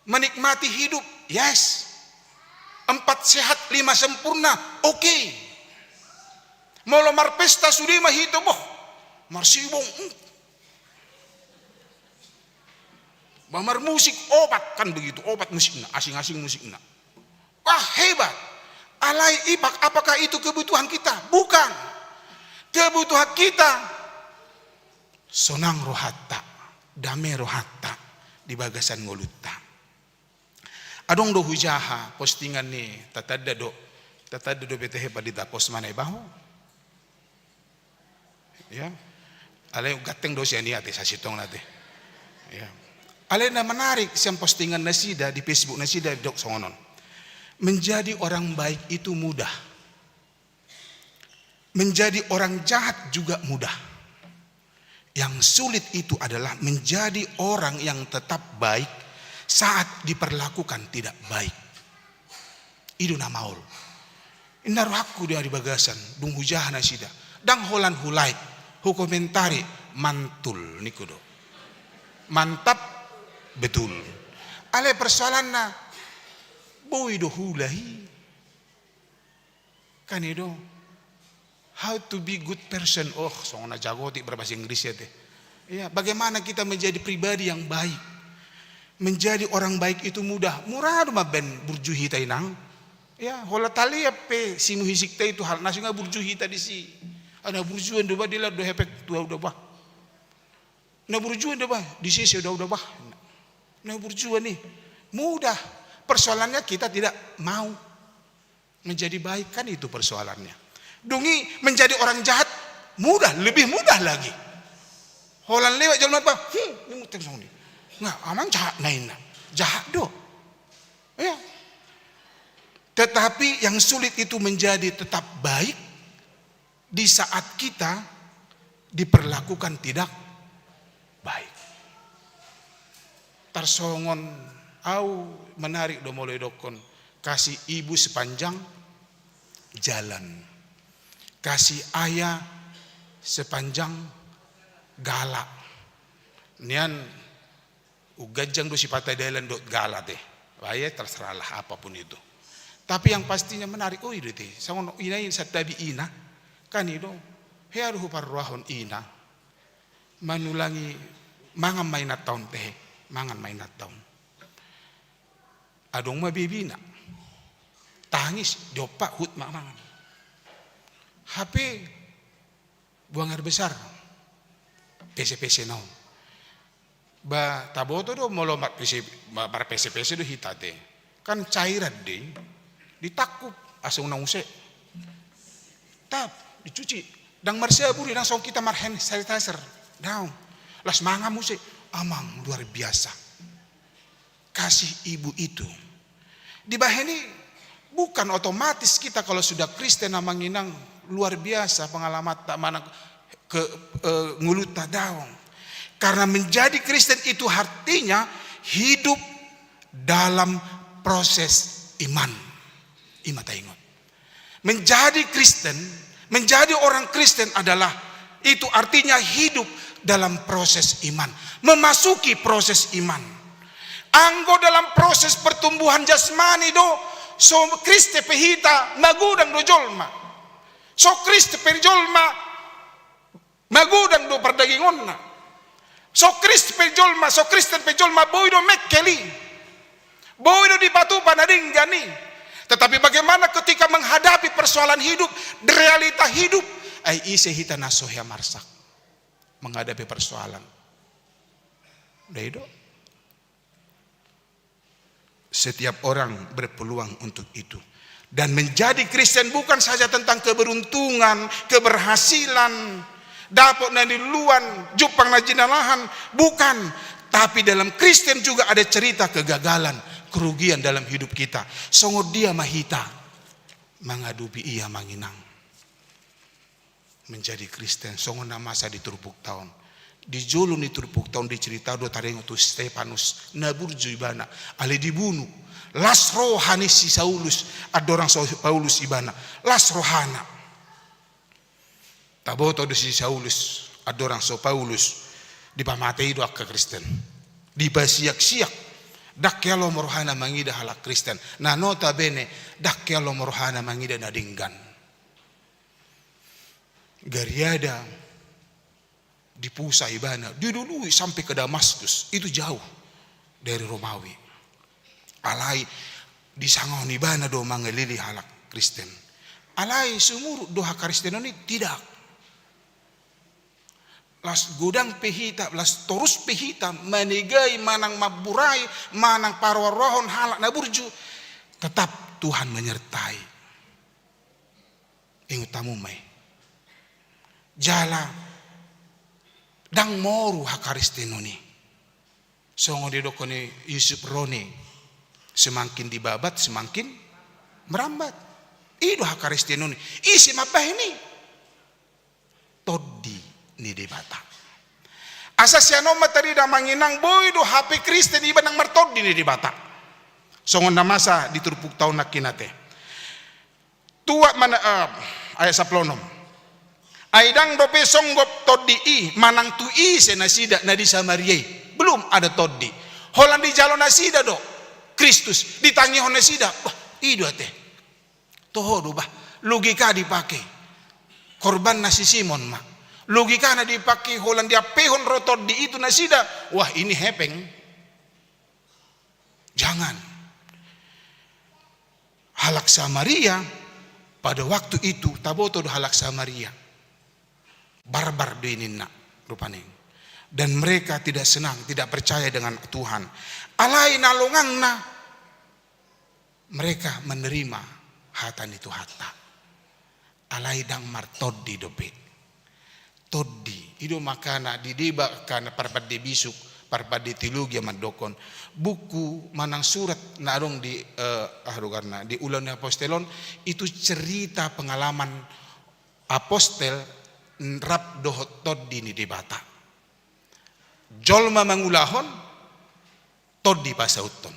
menikmati hidup. Yes. Empat sehat, lima sempurna. Oke. Molo marpesta sude ma hita, boh. Marsibong. Hmm. Ba marmusik opat, kan begitu, opat musikna, asing-asing musikna. Wah, hebat. Alai ipak, apakah itu kebutuhan kita? Bukan. Kebutuhan kita, sonang rohanta, dame rohanta di bagasan ngolunta. Adong do hujaha postingan ni, tatanda do, tatanda do B T H Pandita Kosma Naibaho. Ya. Alai ganteng do sian i ate, sasintongna ate. Ya. Alai na menarik sian postingan nasida di Facebook nasida, didok songon on. Menjadi orang baik itu mudah. Menjadi orang jahat juga mudah. Yang sulit itu adalah menjadi orang yang tetap baik saat diperlakukan tidak baik. I do na maol. Inna rohangku di ari bagasan, dung hujaha nasida. Ndang holan hu-like, hukomentari, mantul, ningku do. Mantap, betul. Alai persoalanna, boi do huula i. Kan i do. How to be good person. Oh, songon na jago ti berbahasa Inggris i ate. Ya, bagaimana kita menjadi pribadi yang baik? Menjadi orang baik itu mudah. Mura do mambaen burju hita, inang. Ya, holan talean pe sinuhisikta i tu halak na so nga burju hita disi. Ah, na burjuan do bah, dilehon do hepeng tu au do bah. Na burjuan do bah, di sese do au do bah. Na burjuan i. Mudah. Persoalannya kita tidak mau. Menjadi baik, kan itu persoalannya. Dung i menjadi orang jahat, mudah, lebih mudah lagi. Holan lewat jalan apa? Hmm, ini muter songon i. Nah, amang jahat na, inna. Jahat do. Ya. Tetapi yang sulit itu menjadi tetap baik di saat kita diperlakukan tidak baik. Tarsongon au, menarik do molo didokkon, kasih ibu sepanjang jalan, kasih ayah sepanjang gala. Nian, umganjang do sipata dalan dohot gala ate. Bah, ya, terserahlah apapun itu. Tapi yang pastinya menarik, oh, i do ate. Songon ina i, santabi ina. Kan i do. Hea do huparrohahon ina. Manulangi, mangan ma inanta on tehe. Mangan ma inanta on. Adong ma bebena. Tangis, diompa, huhut ma mangan. Hape buang air besar. Pese-pese na on. Ba, taboto do molo marpese-, ma-, marpese-pese do hita ate. Kan cairan do i. Ditangkup, asa unang use. Tap, dicuci. Ndang marsabun i, ndang songon hita mar hand sanitizer. Daong. Las mangan muse. Amang, luar biasa. kasih ibu itu. Dibahen i, bukan otomatis kita kalau sudah Kristen, Amang Inang, luar biasa pengalamanta manang ke, eh, ngolunta daong. Karena menjadi Kristen itu artinya hidup dalam proses iman. I ma taingot. Menjadi Kristen, menjadi orang Kristen adalah, itu artinya hidup dalam proses iman, memasuki proses iman. Anggo dalam proses pertumbuhan jasmani do, so Kristen pe hita magodang do jolma. So Kristen pe jolma magodang do pardagingonna. So Kristen pe jolma, so Kristen pe jolma boi do mengkel i. Boi do dipatupa na denggan i. Tetapi bagaimana ketika menghadapi persoalan hidup, realita hidup? Ai ise hita na so hea marsak menghadapi persoalan? Dai do. Setiap orang berpeluang untuk itu. Dan menjadi Kristen bukan saja tentang keberuntungan, keberhasilan, dapot na niluluan, jumpang na jinalahan, bukan. Tapi dalam Kristen juga ada cerita kegagalan, kerugian dalam hidup kita. Songon dia ma hita mangadopi i, Amang Inang. Menjadi Kristen, songon na masa di turpukta on. Di jolo ni turpukta on dicerita do, taringot tu Stefanus, na burju ibana, alai dibunu. Las roha ni si Saulus, andorang so Paulus ibana. Las rohana. Taboto do si Saulus, andorang so Paulus, dipamatei do angka Kristen. Dipasiaksiak. Ndang hea lomo rohana mangida halak Kristen. Na notabene, ndang hea lomo rohana mangida na denggan. Gariada dipusa ibana, dilului sampai ke Damaskus, itu jauh dari Romawi. Alai disangahon ibana do mangalili halak Kristen. Alai sumurut do hakaristenon i? Tidak. Las godang pe hita, las torus pe hita manegai manang mamburai manang paroaroahon halak na burju, tetap Tuhan menyertai. Ingot hamu ma i. Jala ndang moru hakaristenon i. Songon didokkon ni Yusuf Roni, semakin dibabat, semakin merambat. I do hakaristenon i. Ise mambahen i? Tondi ni Debata. Asa sian on ma tarida, Amang Inang, boi do hape Kristen iba ndang martondi ni Debata. Songon na masa di turpukta on nangkin ate. Tuat mana, eh, ayat sampulu onom. Ai ndang dope songgop tondi i manang tu ise nasida na di Samaria i. Belum ada tondi. Holan dijalo nasida do Kristus, ditangihon nasida. Wah, i do ate. Toho do bah, logika dipake. Korban na si Simon ma. Logika na dipake holan diampehon ro tondi i tu nasida. Wah, ini hepeng. Jangan. Halak Samaria pada waktu itu, taboto do halak Samaria. Barbar do i ninna rupani. Dan mereka tidak senang, tidak percaya dengan Tuhan. Alai na longangna, mereka menerima hata ni Tuhanta. Alai ndang martondi dope. Tondi, i do makana di deba angka na parpande bisuk, parpande teologi mandokkon, buku manang surat na adong di, eh, aha do goarna, di Ulaon ni Apostel on, itu cerita pengalaman apostel rap dohot tondi ni Debata. Jolma mangulahon, tondi pasauthon.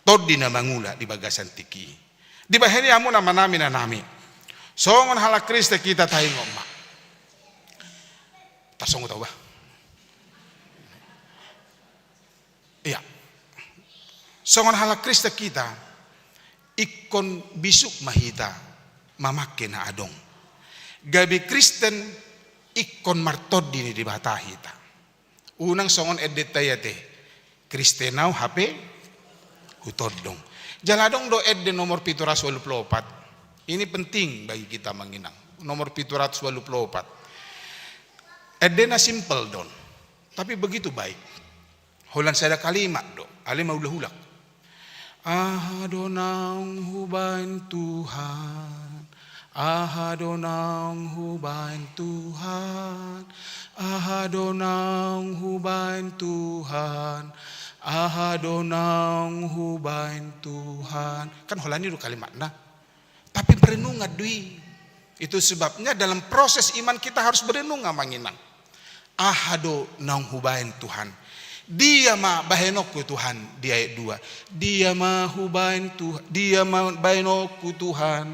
Tondi na mangula di bagasan tingki i. Dibahen i, hamu amanami, inanami, songon halak Kristen hita, taingot ma. Tarsongot au bah. Ia. Songon halak Kristen hita, ingkon bisuk ma hita mamangke na adong. Gabe Kristen ingkon martondi ni Debata hita. Unang songon endenta i ate, Kristen au hape hutondong. Jala adong do ende nomor pitu ratus ualu pulu opat. Ini penting bagi kita, Amang Inang. Nomor pitu ratus ualu pulu opat. Endena simpel do on, tapi begitu baik. Holan sada kalimat do, alai maulahulak. Aha do naung hubaen Tuhan? Aha do naung hubaen Tuhan? Aha do naung hubaen Tuhan? Aha do naung hubaen Tuhan? Kan holan i do kalimatna. Tapi perenungan do i. Itu sebabnya dalam proses iman kita harus berenung, Amang Inang. Aha do naung hubaen Tuhan? Dia ma bahenonku Tuhan, di ayat dua. Dia ma hubaen Tuhan, dia ma bahenonku Tuhan.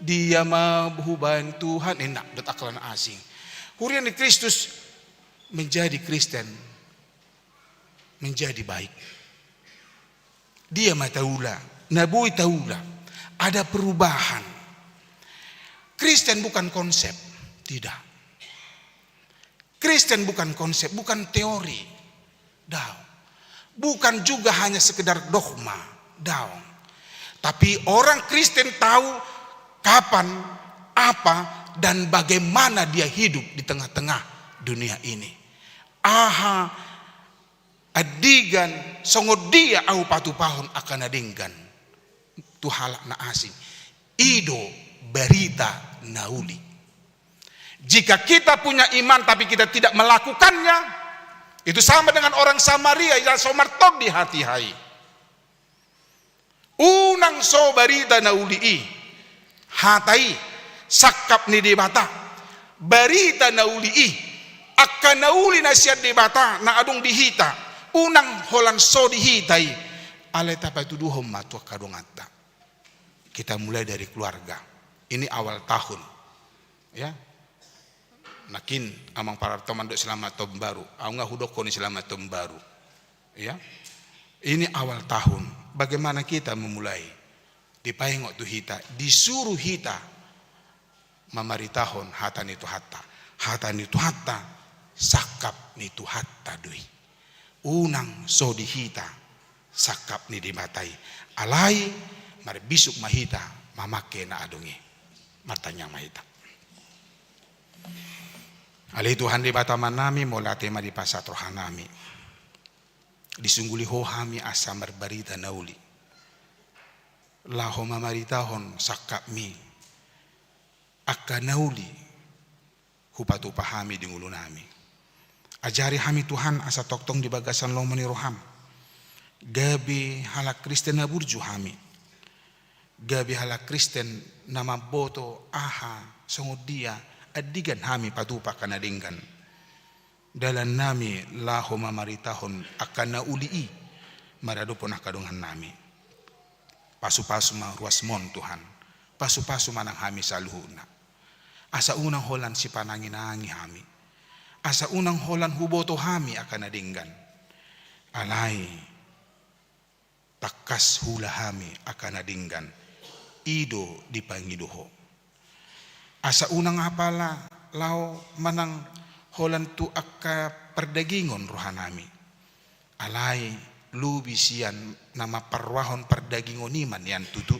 Dia ma hubaen Tuhan. Enak, dot akal na asing. Huria ni Kristus, menjadi Kristen, menjadi baik. Dia ma taula, na boi taula. Ada perubahan. Kristen bukan konsep, tidak. Kristen bukan konsep, bukan teori. Daong. Bukan juga hanya sekedar dogma. Daong. Tapi orang Kristen tahu kapan, apa, dan bagaimana dia hidup di tengah-tengah dunia ini. Aha andigan, songon dia ahu patupahon angka na denggan tu halak na asing. I do barita na uli. Jika kita punya iman tapi kita tidak melakukannya, itu sama dengan orang Samaria yang so martondi hatiha i. Unang so barita na uli i, hata i, sangkap ni Debata. Barita na uli i, angka na uli na sian Debata na adong di hita, unang holan so di hita i, alai tapatuduhon ma tu angka donganta. Kita mulai dari keluarga. Ini awal tahun. Ya. Nangkin amang parartau mandok selamat tahun baru. Ahu nga hudokkon i selamat tahun baru. Ya. Ini awal tahun. Bagaimana kita memulai? Dipaingot tu hita, disuruh hita mamaritahon hata ni Tuhanta. Hata ni Tuhanta, sangkap ni Tuhanta do i. Unang so di hita sangkap ni Debata i. Alai marbisuk ma hita mamangke na adong i. Martangiang ma hita. Ale Tuhan Debata Amanami, mauliate ma dipasahat rohanami. Disungguli Ho hami asa marbarita na uli. Laho mamaritahon sangkapmi angka na uli hupatupa hami di ngolunami. Ajari hami Tuhan asa tongtong di bagasan lomo ni roham. Gabe halak Kristen na burju hami. Gabe halak Kristen na mamboto aha songon dia andigan hami patupa angka na denggan. Dalannami laho mamaritahon angka na uli i maradophon angka dongannami. Pasupasu ma ruasmon Tuhan. Pasupasu ma nang hami saluhutna. Asa unang holan sipananginangi hami. Asa unang holan huboto hami angka na denggan. Alai tangkas huula hami angka na denggan, i do dipangido Ho. Asa unang apala laho manang holan tu angka pardagingon rohanami. Alai lobi sian na mamparrohahon pardagingon i ma nian tutu.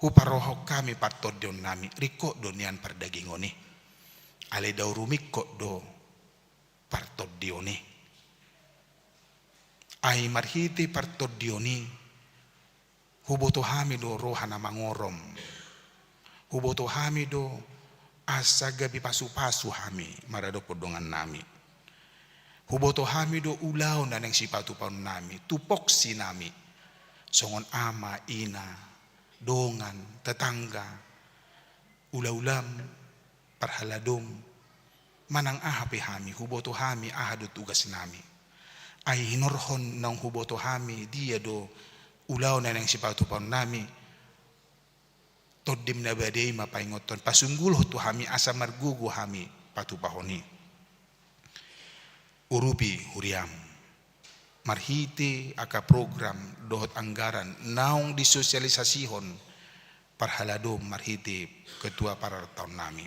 Huparrohahon hami partondionnami, ringkot do nian pardagingon i. Alai dao rumingkot do partondion i. Ai marhite partondion i, huboto hami do roha na mangorom. Huboto hami do asa gabe pasupasu hami maradophon dongannami. Huboto hami do ulaon na naeng sipatupaonnami, tupoksi nami. Songon ama, ina, dongan, tetangga, ulaulaam, parhaladom, manang aha pe hami, huboto hami aha do tugasnami. Ai hinorhon naung huboto hami dia do ulaon na naeng sipatupaonnami, Tondim na bade i ma paingothon, pasunggulhon tu hami asa margogo hami patupahon i. Urupi huriam. Marhite angka program dohot anggaran naung disosialisasihon parhaladom marhite ketua parartaonnami.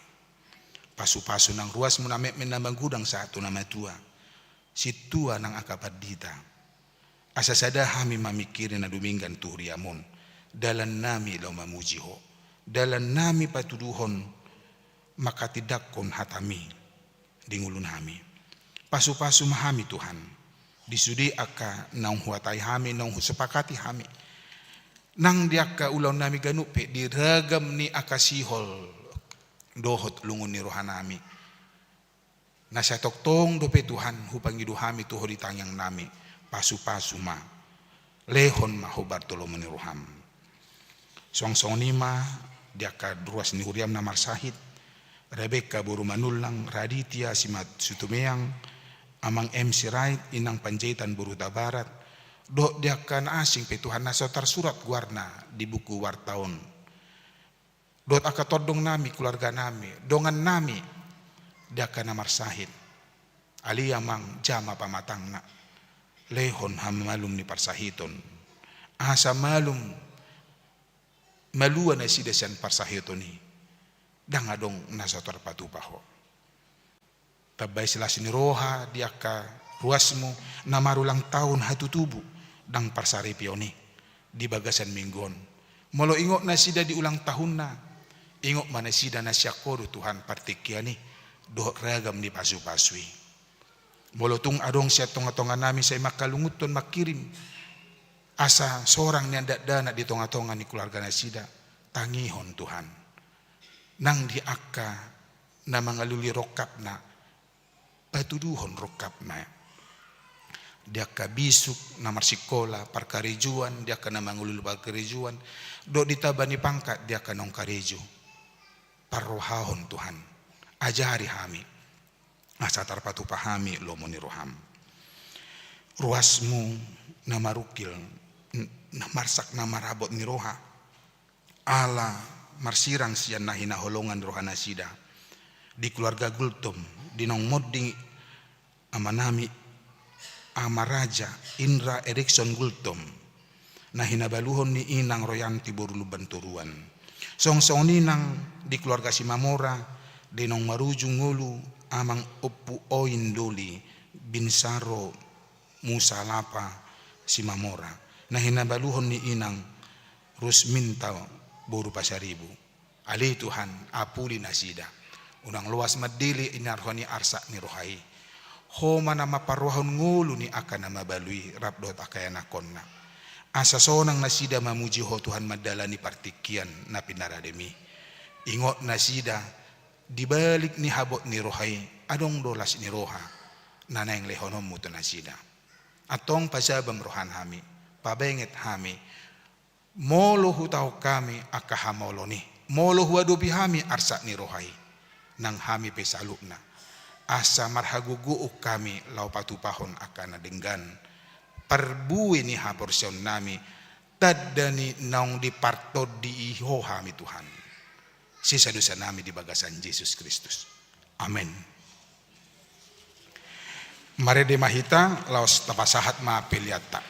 Pasupasu nang ruasmu na metmet na magodang sahat tu na matua. Sintua nang angka pandita. Asa sada hami mamingkiri na dumenggan tu huriam on. Dalannami laho mamuji Ho. Dalannami patuduhon manghatindanghon hatami di ngolunami. Pasupasu ma hami Tuhan. Di sude angka naung huhatai hami, naung husepakati hami. Nang di angka ulaonnami ganup pe di ragam ni angka sihol dohot lungun ni rohanami. Na sai tongtong dope Tuhan hupangido hami tu Ho di tangiangnami. Pasu-pasu ma. Lehon ma hombar tu lomo ni roham. Suang songon i ma di angka ruas ni huriam na marsahit, Rebeka boru Manullang, Raditya Simat-, Situmeang, Amang M. Sirait, Inang Panjaitan boru Hutabarat, dohot di angka na asing pe Tuhan na so tarsurat goarna di buku warta on. Dohot angka tondong nami, keluarga nami, dongan nami, di angka na marsahit. Ale Amang, jama pamatangna. Lehon hamamalum ni parsahiton. Asa malum, malua nasida sian parsahiton i. Ndang adong na so tarpatupa Ho. Tambai silas ni roha di angka ruasmu na marulang tahun hatutubu nang parsaripeon i di bagasan minggu on. Molo ingot nasida di ulang tahunna, ingot ma nasida na sian Ho do Tuhan partingkian i dohot ragam ni pasu-pasu i. Molo tung adong sian tonga-tonga nami sai mangkalungunhon mangkirim asa sorang nian dakdanak di tonga-tonga ni keluarga nasida, tangihon Tuhan. Nang di angka na mangalului rongkapna, patuduhon rongkapna. Di angka bisuk na marsikola, parkarejoan, di angka na mangalului parkarejoan, dohot di taba ni pangkat di angka naung karejo. Parrohahon Tuhan, ajari hami, asa tarpatupa hami lomo ni roham. Ruasmu na marungkil, n-, na marsak na marabot ni roha, ala marsirang sian na hinaholongan ni rohanasida. Di keluarga Gultom, di naung monding amanami, Ama Raja Indra Erikson Gultom, na hinabaluhon ni Inang Royanti boru Lumban Toruan. Songon-songon i nang di keluarga Simamora, di naung marujung ngolu Amang Ompu Oin Doli, Binsaro Musalapa Simamora, na hinabaluhon ni Inang Rusminta boru Pasaribu. Ale Tuhan, apuli nasida. Unang loas mandele i na roha ni arsak ni roha i. Ho ma na mamparrohahon ngolu ni angka na mabalu i rap dohot angka ianakhonna. Asa sonang nasida mamuji Ho Tuhan mandalani partingkian na pinarademi. Ingot nasida di balik ni habot ni roha i, adong do las ni roha na naeng lehononmu tu nasida. Antong pajabam rohanami, pabenget hami, molo hutahon hami angka hamaolon i, molo huadopi hami arsak ni roha i, nang hami pe saluhutna, asa marhagogoon hami laho patupahon angka na denggan, parbue ni haporseaonnami, tanda ni naung dipartondi Ho hami Tuhan. Sesa dosanami di bagasan Jesus Kristus. Amen. Marende ma hita, laos tapasahat ma peleanta.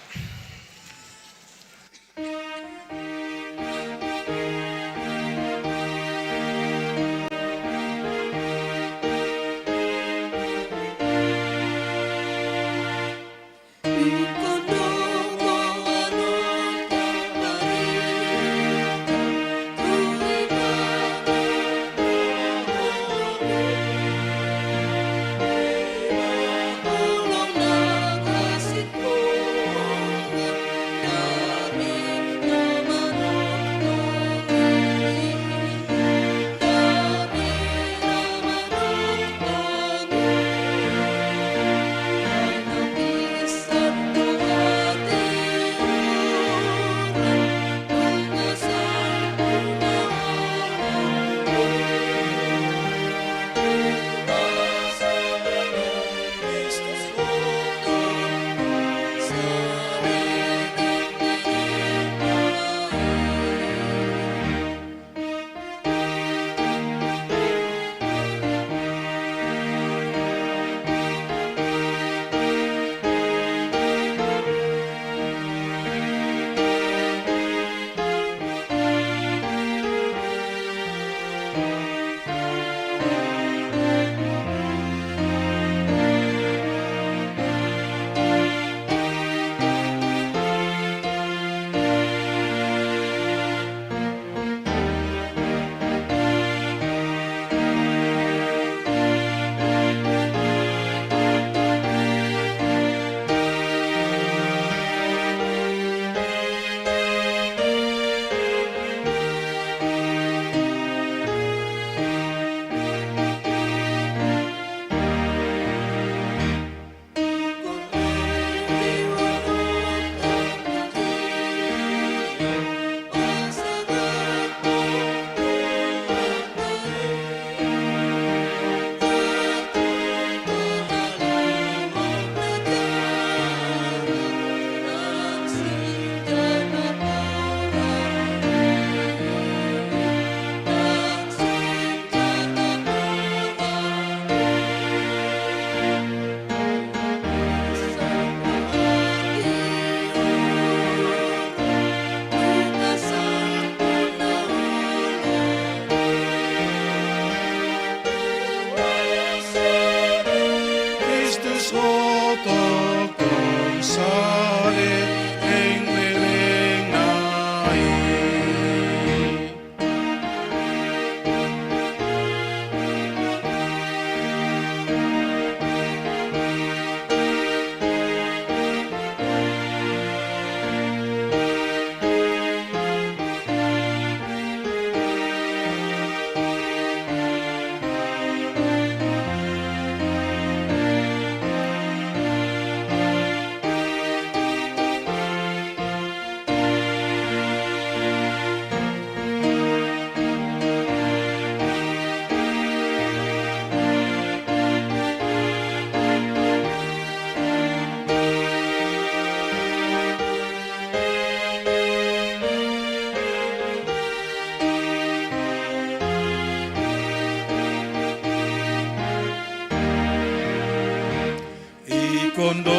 Ondo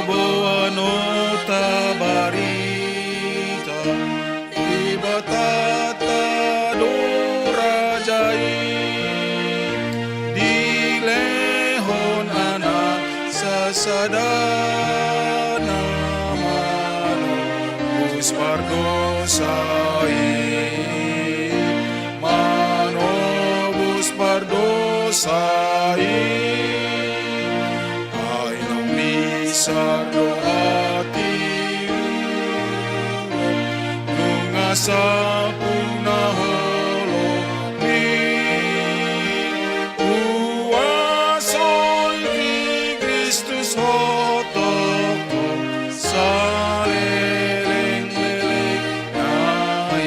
boanonta barita, Debatanta do raja i, dilehon anak sasada na manobus pardosa i, manobus pardosa i. Ai naung bisar do hatihu, nunga salpu na holom i, huasoi di Kristus hothothon salelenglelengna i.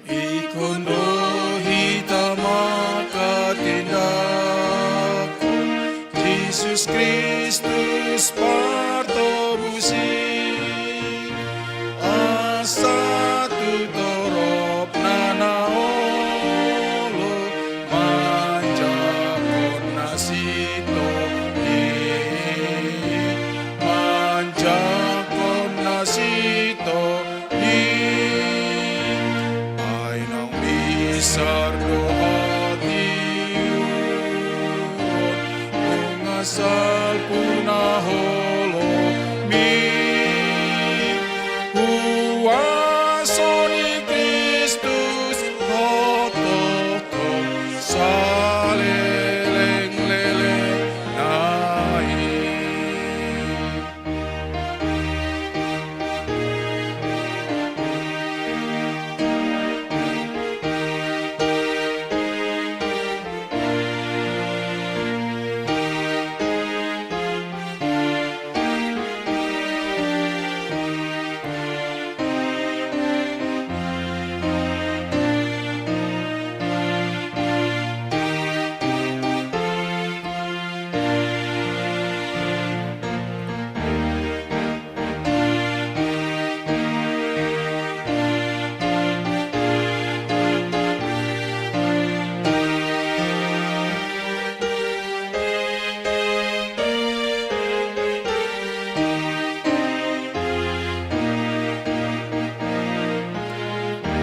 Ingkon do hita manghatindanghon Jesus Kristus Partobusi, asa tu toropna na olo manjangkon na sintong i, manjangkon na sintong i. Ai naung bisar do hatihu, nunga salpu na holom i, huaso ni Kristus hothothon salelenglelengna i.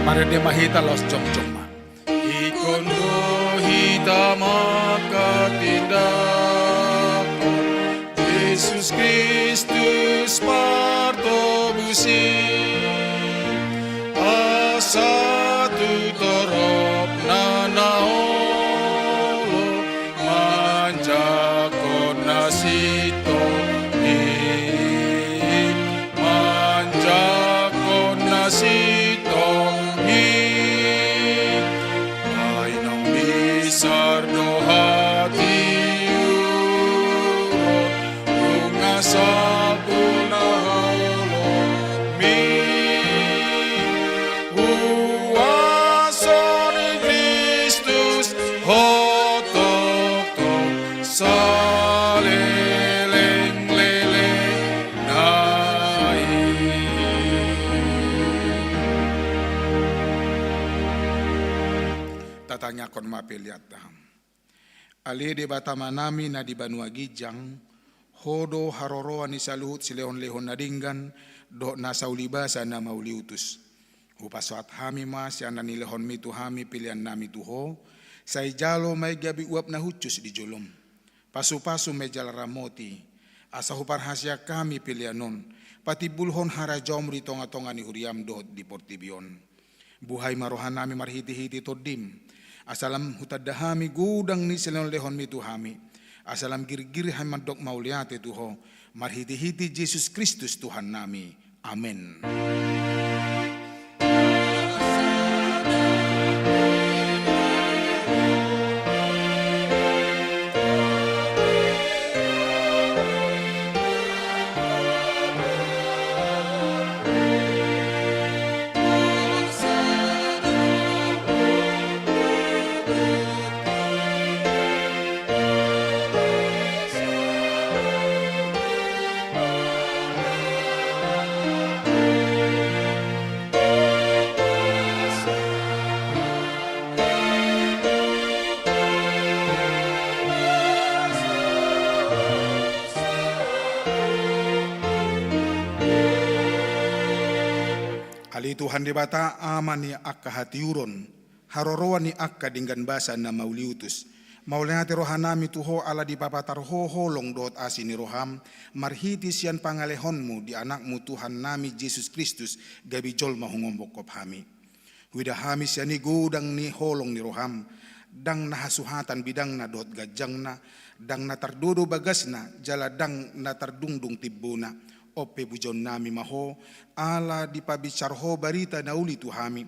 Marende ma hita laos jongjong ma. Ingkon do hita manghatindanghon Jesus Kristus Partobusi, asa tu toropna na olo manjangkon na sintong i, manjangkon na sintong i. Ai naung bisar do hatihu, nunga salpu na holom i, huaso ni Kristus hothothon salelenglelengna i. Tatangiangkon ma peleanta. Ale Debata Amanami na di banua ginjang, Ho do haroroan ni saluhut silehonlehon na denggan dohot nasa ulibasa na mauliutus. Hupasahat hami ma sian na nilehonmi tu hami peleannami tu Ho, sai jalo ma i gabe uap na hushus di jolom. Pasupasu ma i jala ramoti, asa huparhaseang hami pelean on patimbulhon harajaonmu di tongatonga ni huriam dohot di portibi on. Buhai ma rohanami marhitehite Tondim, asa lam hutanda hami godang ni silehonlehonmi tu hami, asa lam girgir hami mandok mauliate tu Ho, marhitehite Jesus Kristus Tuhannami. Amen. Ale Tuhan Debata, Ama ni angka hatiuron, haroroan ni angka denggan basa na mauliutus, mauliate rohanami tu Ho ala dipapatar Ho holong dohot asi ni roham, marhite sian pangalehonmu di Anakmu Tuhannami Jesus Kristus, gabe jolma hungombongkop hami. Huida hami sian i godang ni holong ni roham, ndang na hasuhatan bidangna dohot ganjangna, ndang na tardodo bagasna, jala ndang na tardungdung timbona. On pe pujionnami ma Ho, ala dipabinsar Ho barita na uli tu hami,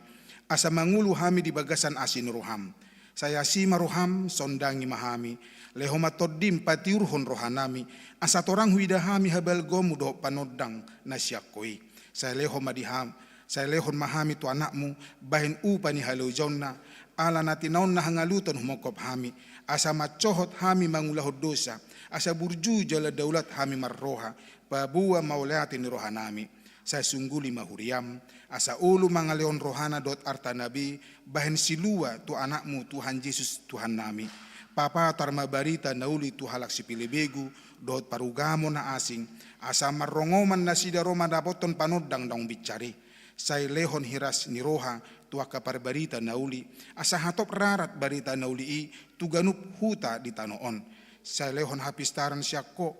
asa mangolu hami di bagasan asi ni roham. Sai asi ma roham, sondangi ma hami, lehon ma Tondim patiurhon rohanami, asa torang huida hami habalgaonmu dohot panondang na sian Ho i. Sai lehon ma di ham, sai lehon ma hami tu Anakmu, bahen upa ni halojaonna, ala na tinaonna hangoluton humongkop hami, asa mansohot hami mangulahon dosa, asa burju jala daulat hami marroha, paboa mauliate ni rohanami. Sai sungguli ma huriam, asa olo mangalehon rohana dohot artana be, bahen silua tu Anakmu Tuhan Jesus Tuhannami. Papatar ma barita na uli tu halak sipelebegu, dohot parugamo na asing, asa marrongoman nasida ro mandapothon panondang naung binsar i. Sai lehon hiras ni roha tu angka parbarita na uli, asa hatop rarat barita na uli i tu ganup huta di tano on. Sai lehon hapistaran sian Ho,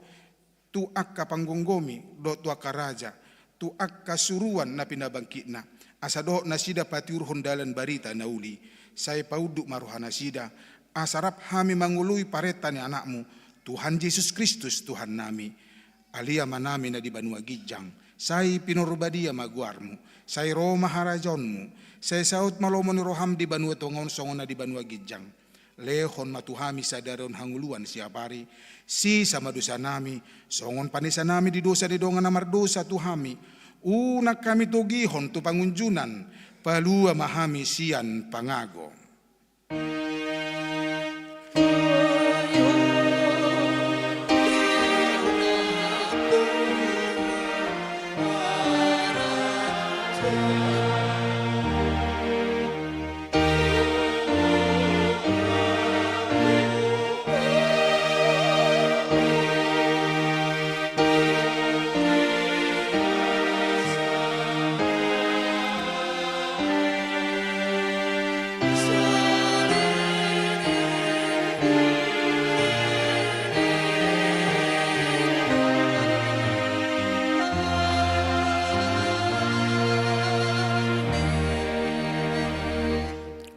tu angka panggomgomi, dohot tu angka raja, tu angka suruan na pinabangkitna, asa dohot nasida patiurhon dalan barita na uli, sai paunduk ma rohanasida, asa rap hami mangoloi parenta ni Anakmu, Tuhan Jesus Kristus, Tuhannami. Ale Amanami na di banua ginjang, sai pinarbadia ma goarmu, sai ro ma harajaonmu, sai saut ma lomo ni roham di banua tonga on songon na di banua ginjang. Lehon ma tu hami sadari on hangoluan siapari, sesa ma dosanami, songon panesanami di dosa ni dongan na mardosa tu hami. Unang hami togihon tu pangunjunan, palua ma hami sian pangago.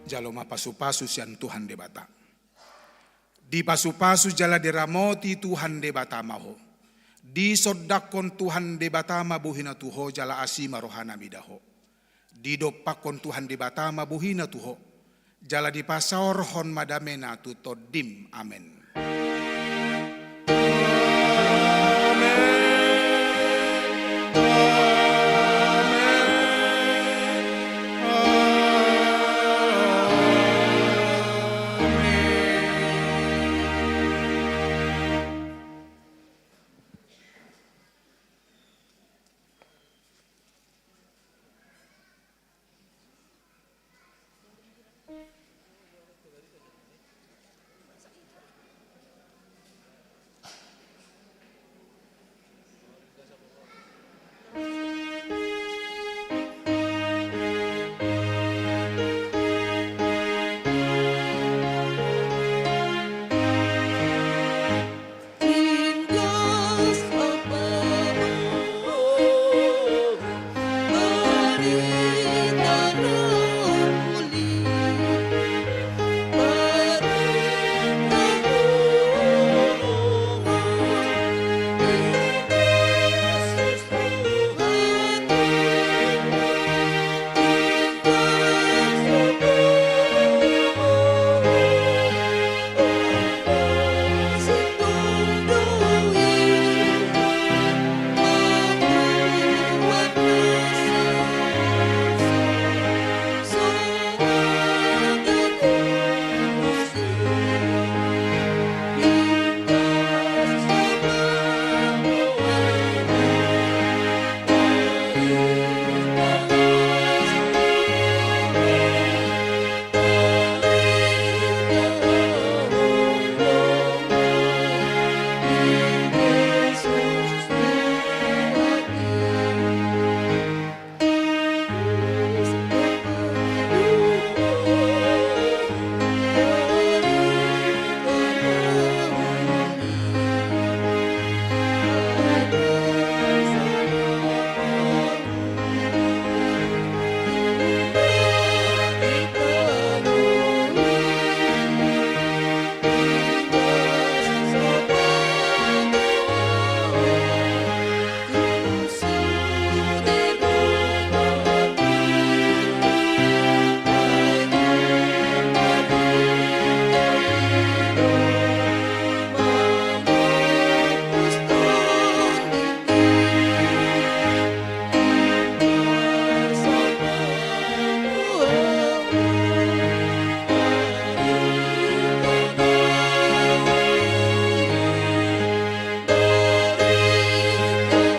Jalo ma pasupasu sian Tuhan Debata. Dipasupasu jala diramoti Tuhan Debata ma ho. Disondangkon Tuhan Debata ma bohina tu ho jala asi ma rohana mida ho. Didompakkon Tuhan Debata ma bohina tu ho, jala dipasaorhon ma damena tu tondim. Amen.